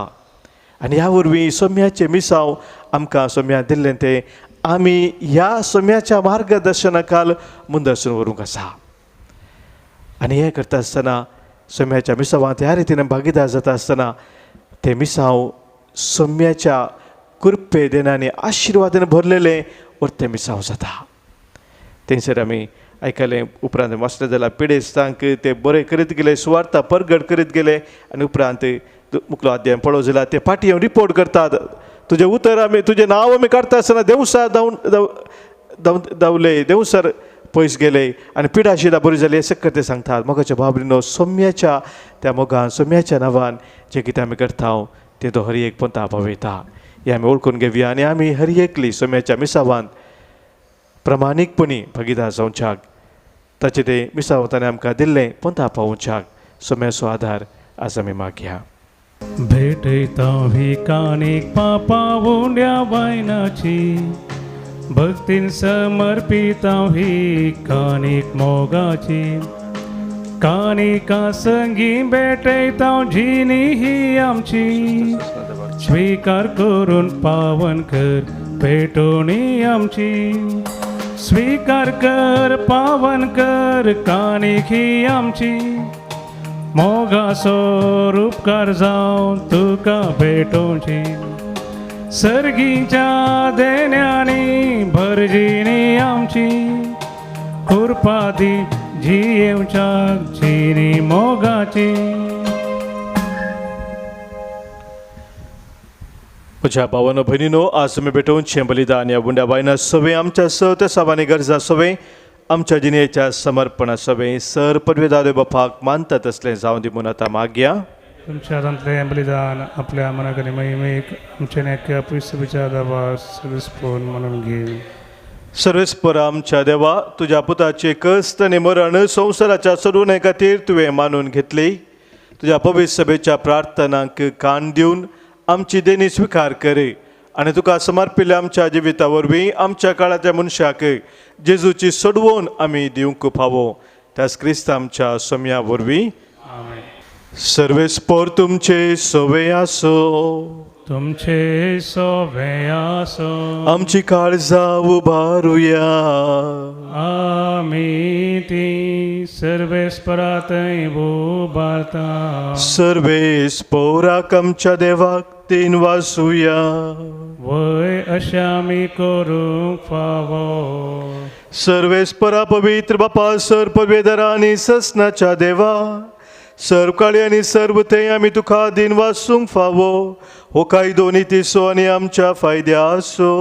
आनी ह्या वरवीं सोम्याचें मिसांव आमकां सोम्या दिल्लें तें आमी ह्या सोम्याच्या मार्गदर्शना खाल मुंदरसून व्हरूंक आसा. आनी हें करता आसतना सोम्याच्या मिसावांत ह्या रितीन भागीदार जाता आसतना तें मिसांव सोम्याच्या कृपे देनांनी आशिर्वादान भरलेलें वर्तें मिसांव जाता. थंयसर आमी आयकलें उपरांत वाचलें जाल्यार पिडेस्तांक ते बरें करीत गेले, सुवार्ता परगट करीत गेले. आनी उपरांत मुखलो अध्याय पळोवं जाल्यार ते फाटीं येवन रिपोर्ट करतात, तुजें उतर आमी तुजें नांव आमी काडटा आसतना देवसार धांव धांवले, देवसार पयस गेले आनी पिडा शिदा बरी जाली अशें ते सांगतात. मोगाच्या भाव भयणीनो, सोम्याच्या त्या मोगान सोम्याच्या नांवान जें कितें आमी करता तें तो हर एक पंथा पावयता. हें आमी वळखून घेवया आनी आमी हर एकली सोम्याच्या मिसावान प्रामाणीकपणी भागीदार जावच्याक, ताचें तें मिसांव ताणें आमकां दिल्लें पंथा पावोवच्याक सोम्याचो आदार आज आमी मागया. भेटयता भिकानीक पापा उंड्या वायनाची, भक्तीन समर्पिता ही कानीक मोगाची, कानिका संगी भेटयता जिनी ही आमची, स्वीकार करून पावन कर भेटोणी आमची, स्वीकार कर पावन कर कानीक ही आमची, मोगाचो उपकार जावन तुका भेटोवची, सर्गीच्या देण्यांनी भरजिणी आमची, कृपा दी जियेवच्याक जिणी मोगाची. म्हज्या भावानो भयणीनो, आज तुमी भेटोवचें बलिदान ह्या बुंड्या बायना सवे आमच्या स त्या साबांनी गरजा सवे आमच्या जिणेच्या समर्पणा सवे सर पदवेदार बापाक मानता तसलें जावं दी म्हूण आतां मागया. तुमच्या हातांतलें बलिदान आपल्या मनाकडे महिमेक आमच्या नेक्या पयसुच्या देवा सर्वेस्पोन म्हणून घेव. सर्वेस्पर आमच्या देवा, तुज्या पुताचे कश्ट आनी मरण संवसाराच्या सोडवणे खातीर तुवें मानून घेतली. तुज्या पवित्र सभेच्या प्रार्थनांक कान दिवन आमची देणी स्विकार करे आनी तुका समर्पिल्ल्या आमच्या जिविता वरवीं आमच्या काळाच्या मनशाक जेजूची सोडवण आमी दिवंक फावो, त्याच क्रिस्त आमच्या सोम्या वरवीं. सर्वेस्पर तुमचे सवे आसो, तुमचे सवे आसो. आमची काळजां उबारुया, आमी ती सर्वेस्परा थंय उबारता. सर्वेस्पोराक आमच्या देवाक तीन वासुया, वय अशें आमी करूंक फावो. सर्वेस्परा पवित्र बापा, सर पवेदरा आनी ससनाच्या देवा, सर्व काळी आनी सर्व थंय आमी तुका दिन वासूंक फावो. हो कायदो नितीचो आनी आमच्या फायद्या आसो.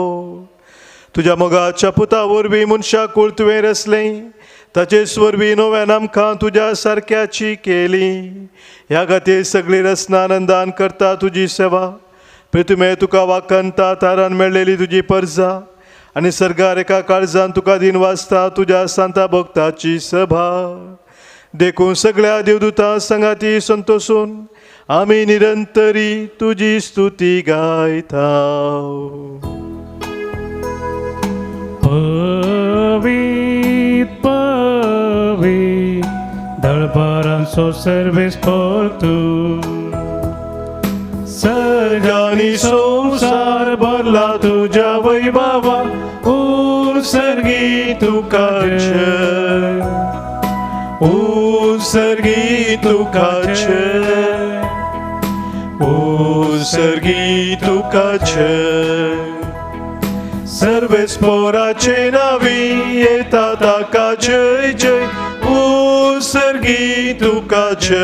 तुज्या मोगाच्या पुता वरवीं मनशाक कूळ तुवें रचलें, ताचेच वरवीं नव्यान आमकां तुज्या सारक्याची केली. ह्या खातीर सगळी रचना आनंदान करता तुजी सेवा. प्रितुमे तुका वाकंता तारान मेळ्ळेली तुजी परजा आनी सर्गार एका काळजान तुका दिन वाचता तुज्या सांता भक्ताची सभा. देखून सगळ्या देवदूतां संगाती संतोसून आमी निरंतरी तुजी स्तुती गायता. पवीत पवीत दळबारांचो सर्वेस्पर तूं, सर्गानी संवसार भरला तुज्या वैभवा, उत्सर्गी तुका जय, उत्सर्गी तुका जय, उत्सर्गी तुका जय. सर्वेस्पोराचे नावी येता ताका जय जय, उत्सर्गी तुका जय,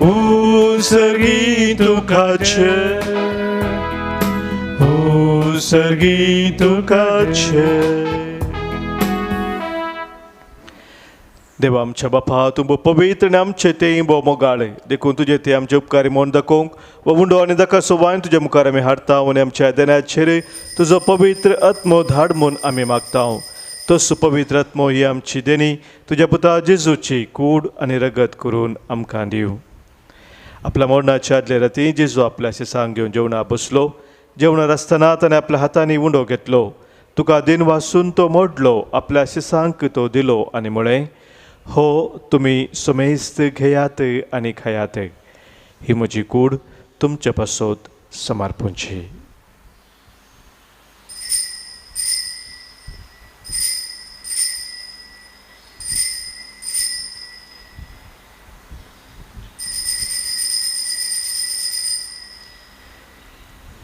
उत्सर्गी तुका जय, उत्सर्गी तुका जय. देवा आमच्या बापा, तूं पवित्र आनी आमचे तें भोव मोगाळे, देखून तुजे ते आमचे उपकारी म्हूण दाखोवंक व उंडो आनी दाकासो वायन तुज्या मुखार आमी हाडटा आनी आमच्या देण्याचेर तुजो पवित्र आत्मो धाड म्हूण आमी मागता. तसो पवित्र आत्मो ही आमची देणी तुज्या पुता जेजूची कूड आनी रगत करून आमकां दिवं. आपल्या मरणाच्या आदले राती जेजू आपल्या शिसांक घेवन जेवणा बसलो. जेवणार आसतना ताणें आपल्या हातांनी उंडो घेतलो, तुका दिन वासून तो मोडलो, आपल्या शिसांक तो दिलो आनी म्हळें, हो तुमी समेस्त घेयात आनी खायात, ही म्हजी कूड तुमचे पासत समर्पणची.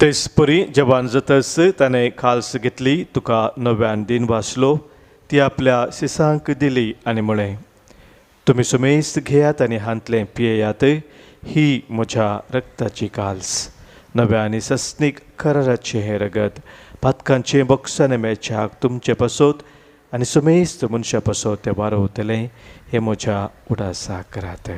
तेच परी जेवण जातच ताणें खाल्स घेतली, तुका नव्यान दिन वाचलो, ती आपल्या शिसांक दिली आनी म्हळें, तुमी सुमेस्त घेयात आनी हांतलें पियेयात, ही म्हज्या रक्ताची काल्स, नव्या आनी सस्नीक कराराचें हें रगत, पातकांचें बक्षां मेळच्याक तुमचे पासत आनी सुमेस्त मनशा पासत तें वारवतलें, हें म्हज्या उडासाक करात.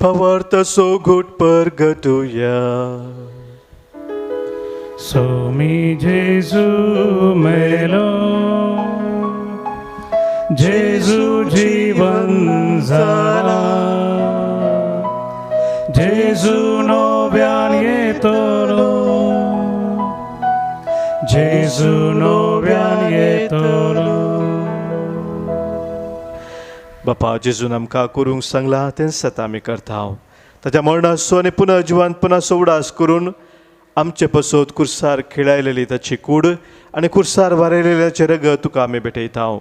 पवार्थाचो घोट परगटुया. सोमी जेजू मेलो, जेजू जीवन जाला, जेजू नव्यान येतलो, जेजू नव्यान येतलो. बापा, जेजून आमकां करूंक सांगलां तें सत आमी करता. ताच्या मरणाचो आनी पुनर्जिवनपणाचो उडास करून आमचे पसत कुर्सार खेळायलेली ताची कूड आनी कुर्सार वारयलेल्याचें रगत तुका आमी भेटयता.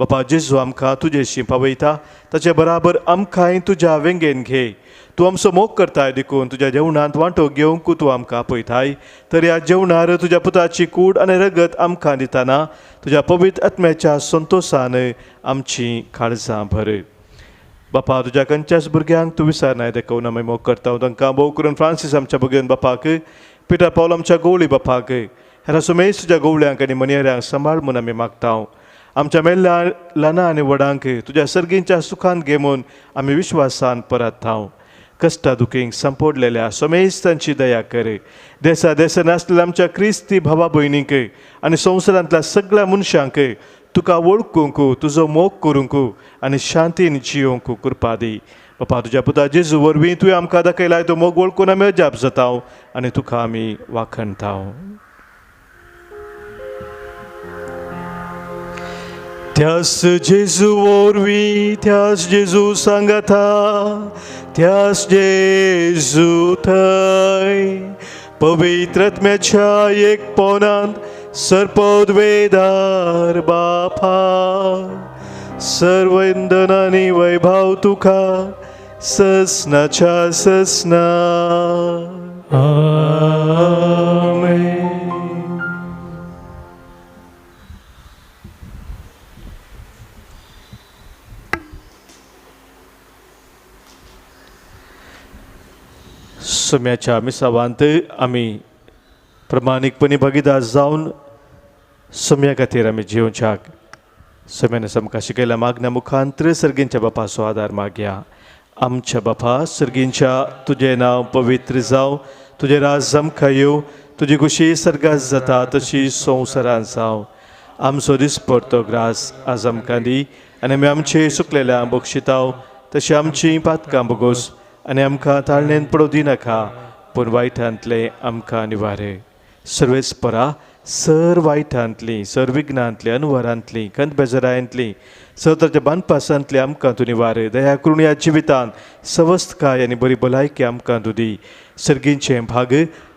बापा, जेजू आमकां तुजेशी पावयता, ताचे बराबर आमकांय तुज्या वेंगेन घे. तूं आमचो मोग करताय देखून तुज्या जेवणांत वांटो घेवंक तूं आमकां आपयताय. तर ह्या जेवणार तुज्या पुताची कूड आनी रगत आमकां दितना तुज्या पवित्र आत्म्याच्या संतोशान आमची काळजां भर. बापा, तुज्या खंयच्याच भुरग्यांक तूं विसरनाय देखून आमी मोग करता. तांकां भोव करून फ्रांसीस आमच्या भुरग्यान बापाक, पिटर पावल आमच्या गवळी बापाक, हेरा सुमेश तुज्या गवळ्यांक आनी मनयऱ्यांक सांबाळ म्हूण आमी मागता. आमच्या मेल्ल्या ल्हाना आनी व्हडांक तुज्या सर्गींच्या सुखान घे म्हूण आमी विश्वासान परत. कश्टा दुखींक संपोडलेल्या समेस्तांची दया कर. देसा देसान आसलेल्या आमच्या क्रिस्ती भावा भयणींक आनी संवसारांतल्या सगळ्या मनशांक तुका वळखूंक, तुजो मोग करूंक आनी शांतीन जियोवंक कृपा दी. बापा, तुज्या पुता जेजू वरवीं तुवें आमकां दाखयलाय तो मोग वळखून आमी अजाप जाता आनी तुका आमी वाखणता. त्यास जेजू वरवीं, त्यास जेजू सांगता, त्यास जेजू थंय पवित्र आत्म्याच्या एकपणांत सर्पद्वेदार बापा, सर्व इंधन आनी वैभव तुका ससनाच्या ससना. आमेन. सम्याच्या मिसावांत आमी प्रमाणीकपणी भागीदार जावन सम्या खातीर आमी जियोवच्याक सम्यान आमकां शिकयल्या मागण्या मुखांत्र सर्गींच्या बापाचो आदार मागया. आमच्या बापा सर्गींच्या, तुजें नांव पवित्र जावं, तुजें राज आमकां येवं, तुजी खुशी सर्गात जाता तशी संवसारांत जावं. आमचो दिसपडतो ग्रास आज आमकां दी आनी आमी आमचे सुकलेल्या बक्षिताव तशी आमची पातकां बोगोस आनी आमकां ताळणेन पडोवं दिनाका, पूण वायटांतलें आमकां निवारे. सर्वेस परा सर वायटांतली, सर विघ्नांतली, अनवरांतली, खंत बेजारांतली, सतराच्या बांदपासांतली आमकां तूं निवारे. दया करून ह्या जिवितांत सवस्तकाय आनी बरी भलायकी आमकां तूं दी. सर्गींचें भाग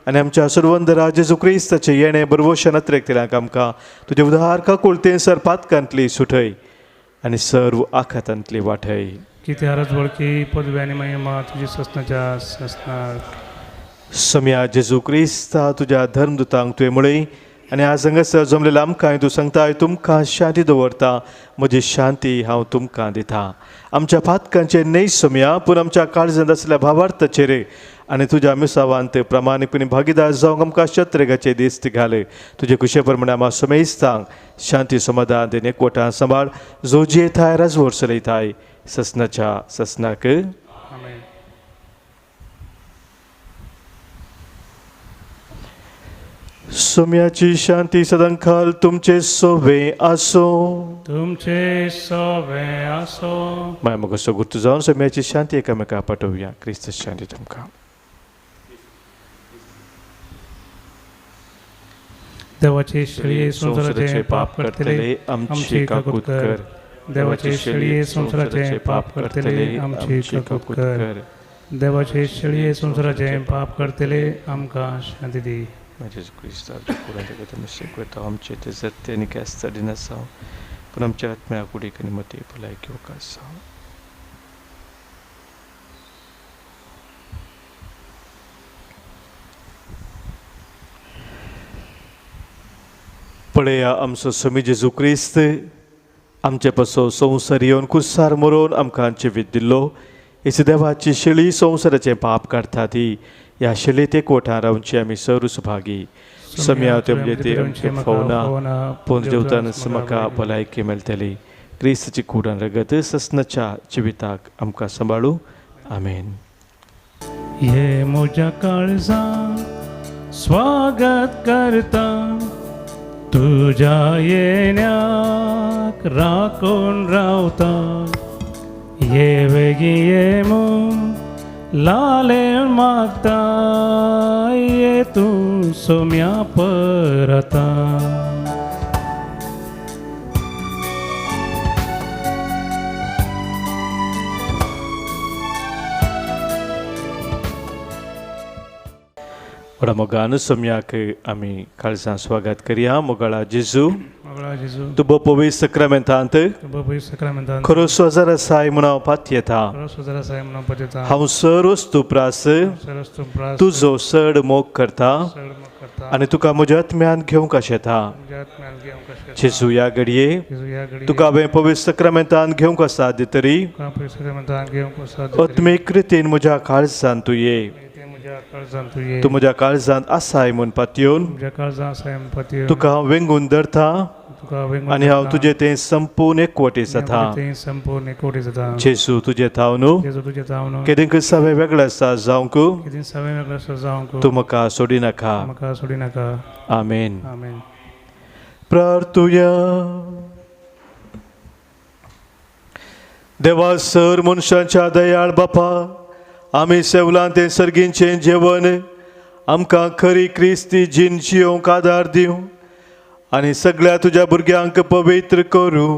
आनी आमच्या सर्वंदरा जेजू क्रिस्ताचें येणें बरवशान अत्रेकतल्यांक आमकां तुजें उदार काकुळतें सर पातकांतली सुठय आनी सर्व आखातांतली वाटय. किती हरच वळखी पदवी आनी महिमा तुजी ससनाच्या ससनाक. सम्या जेजू क्रिस्ता, तुज्या धर्मदुतांक तुवें म्हळें, आनी आज हांगासर जमलेल्या आमकां तूं सांगताय तुमकां शांती दवरता, म्हजी शांती हांव तुमकां दिता. आमच्या पातकांचेर न्हय सोमया, पूण आमच्या काळजांत आसल्या भावार्थाचेर आनी तुज्या मिसावांत प्रामाणीकपणी भागीदार जावंक आमकां शत्रेगाचे दीस घाले. तुजे कुशे प्रमाणे आमकां समेस्तांक शांती समाधान आनी एकवटान सांबाळ, जो जियेताय राजवट चलयताय ससनाच्या ससनाक. सोम्याची शांती सदांकाल तुमचे सोवे आसो. तुमचे सोवे आसो. माय मग सगुर्त जावन सोम्याची शांती एकामेका पाठोवया. क्रिस्त शांती तुमकां. देवाचे शेळये संवसाराचे पाप करतले आमची काकूत कर. देवाचे शेळये संवसाराचे पाप करतले आमची काकूत कर. देवाचे शेळये संवसाराचे पाप करतले आमकां शांती दी. जेजू क्रिस्ताच्या कुरांत आमचे ते सत्य आनी ख्यास्त दिनासांव, पूण आमच्या आत्म्या कुडीक आनी मती भलायकी वकासांव. पळया आमचो स्वामी जेजू क्रिस्त आमचे पासो संवसार येवन कुसार मरोवन आमकां जिवीत दिल्लो. हेच देवाची शेळी संवसाराचें पाप काडटा ती ह्या शेळयेत एकवटान रावची आमी सर्व सुभागी. सम्या ते आमचें फोवना, पूण जेवतानच म्हाका भलायकी मेळटली. क्रिस्ताची कूड आनी रगत ससनाच्या जिविताक आमकां सांबाळू. आमेन. हे म्हज्या काळजा स्वागत करता, तुज्या येण्याक राखून रावता. ये वेगीं ये म्हूण लालें मागता, ये तूं सोम्या परता. व्हडा मोगान सोम्याक आमी काळजान स्वागत करया. मोगाळा जेजू, तूं पवित्र सक्रामेंतांत खरो सोजार आसाय म्हूण हांव पातयेता. हांव सर वस्तू प्रास तुजो चड मोग करता आनी तुका म्हज्या आत्म्यान घेवंक आशेता. जेजू ह्या घडये तुका हांवें पवित्र सक्रामेंतांत घेवंक आसा तरी आत्मीक रितीन म्हज्या काळजान तूं ये. तूं म्हज्या काळजांत आसाय म्हूण पातयेवन तुका हांव वेंगून धरता आनी हांव तुजें तें संपूर्ण एकवटी जाता. जेजू तुजें थावन केदें सवे वेगळें आसा जावंक तूं म्हाका सोडिनाका. आमेन. प्रार्थुया. देवा सर मनशाच्या दयाळ बापा, आमी सेवलां तें सर्गींचें जेवण आमकां खरी क्रिस्ती जीण जियोंक आदार दिवं आनी सगळ्या तुज्या भुरग्यांक पवित्र करूं.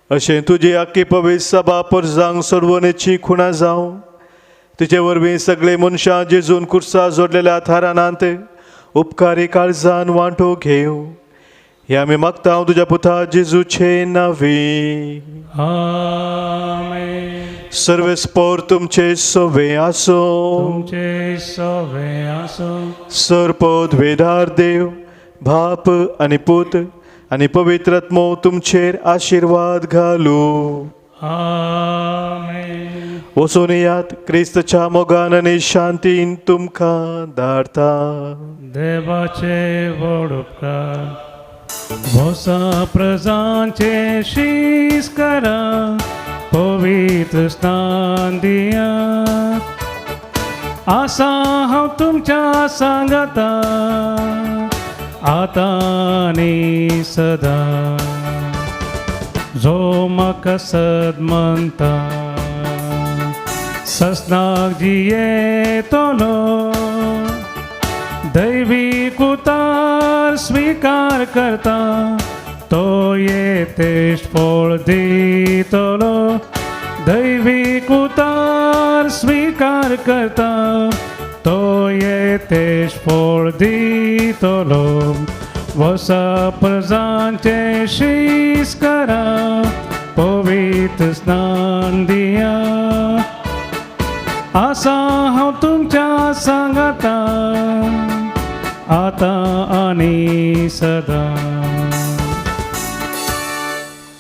अशें तुजी आख्खी पवित्र सभा परजांक सोडवणेची खुणा जावं. तुजे वरवीं सगळे मनशां जेजून कुर्सा जोडलेल्या थारानांत उपकारी काळजान वांटो घेवं. हे आमी मागता तुज्या पुता जेजूचे नांवी. आमेन. सर्वेस्पोर तुमचे सोवे आसो. तुमचे सोवे आसो. सर्पद वेदार देव बाप आनी पूत आनी पवित्र आत्मो तुमचेर आशिर्वाद घालू. आमेन. वचून येयात, क्रिस्तच्या मोगान आनी शांतीन तुमकां धाडता. देवाचे व्हड उपकार. भोसा प्रजांचे शीस करा, पवित्र स्नान दिया. आसा हांव तुमच्या सांगाता आतां आनी सदां. जो म्हाका सद म्हणटा ससनाक जियेतलो, दैवीक उतार स्वीकार करता तो येतेश फळ दितलो. दैवीक उतार स्वीकार करता तो येतेश फळ दितलो. वसा प्रजांचे शीस करा, पवित्र स्नान दिया. आसा हांव तुमच्या सांगाता आतां आनी सदां.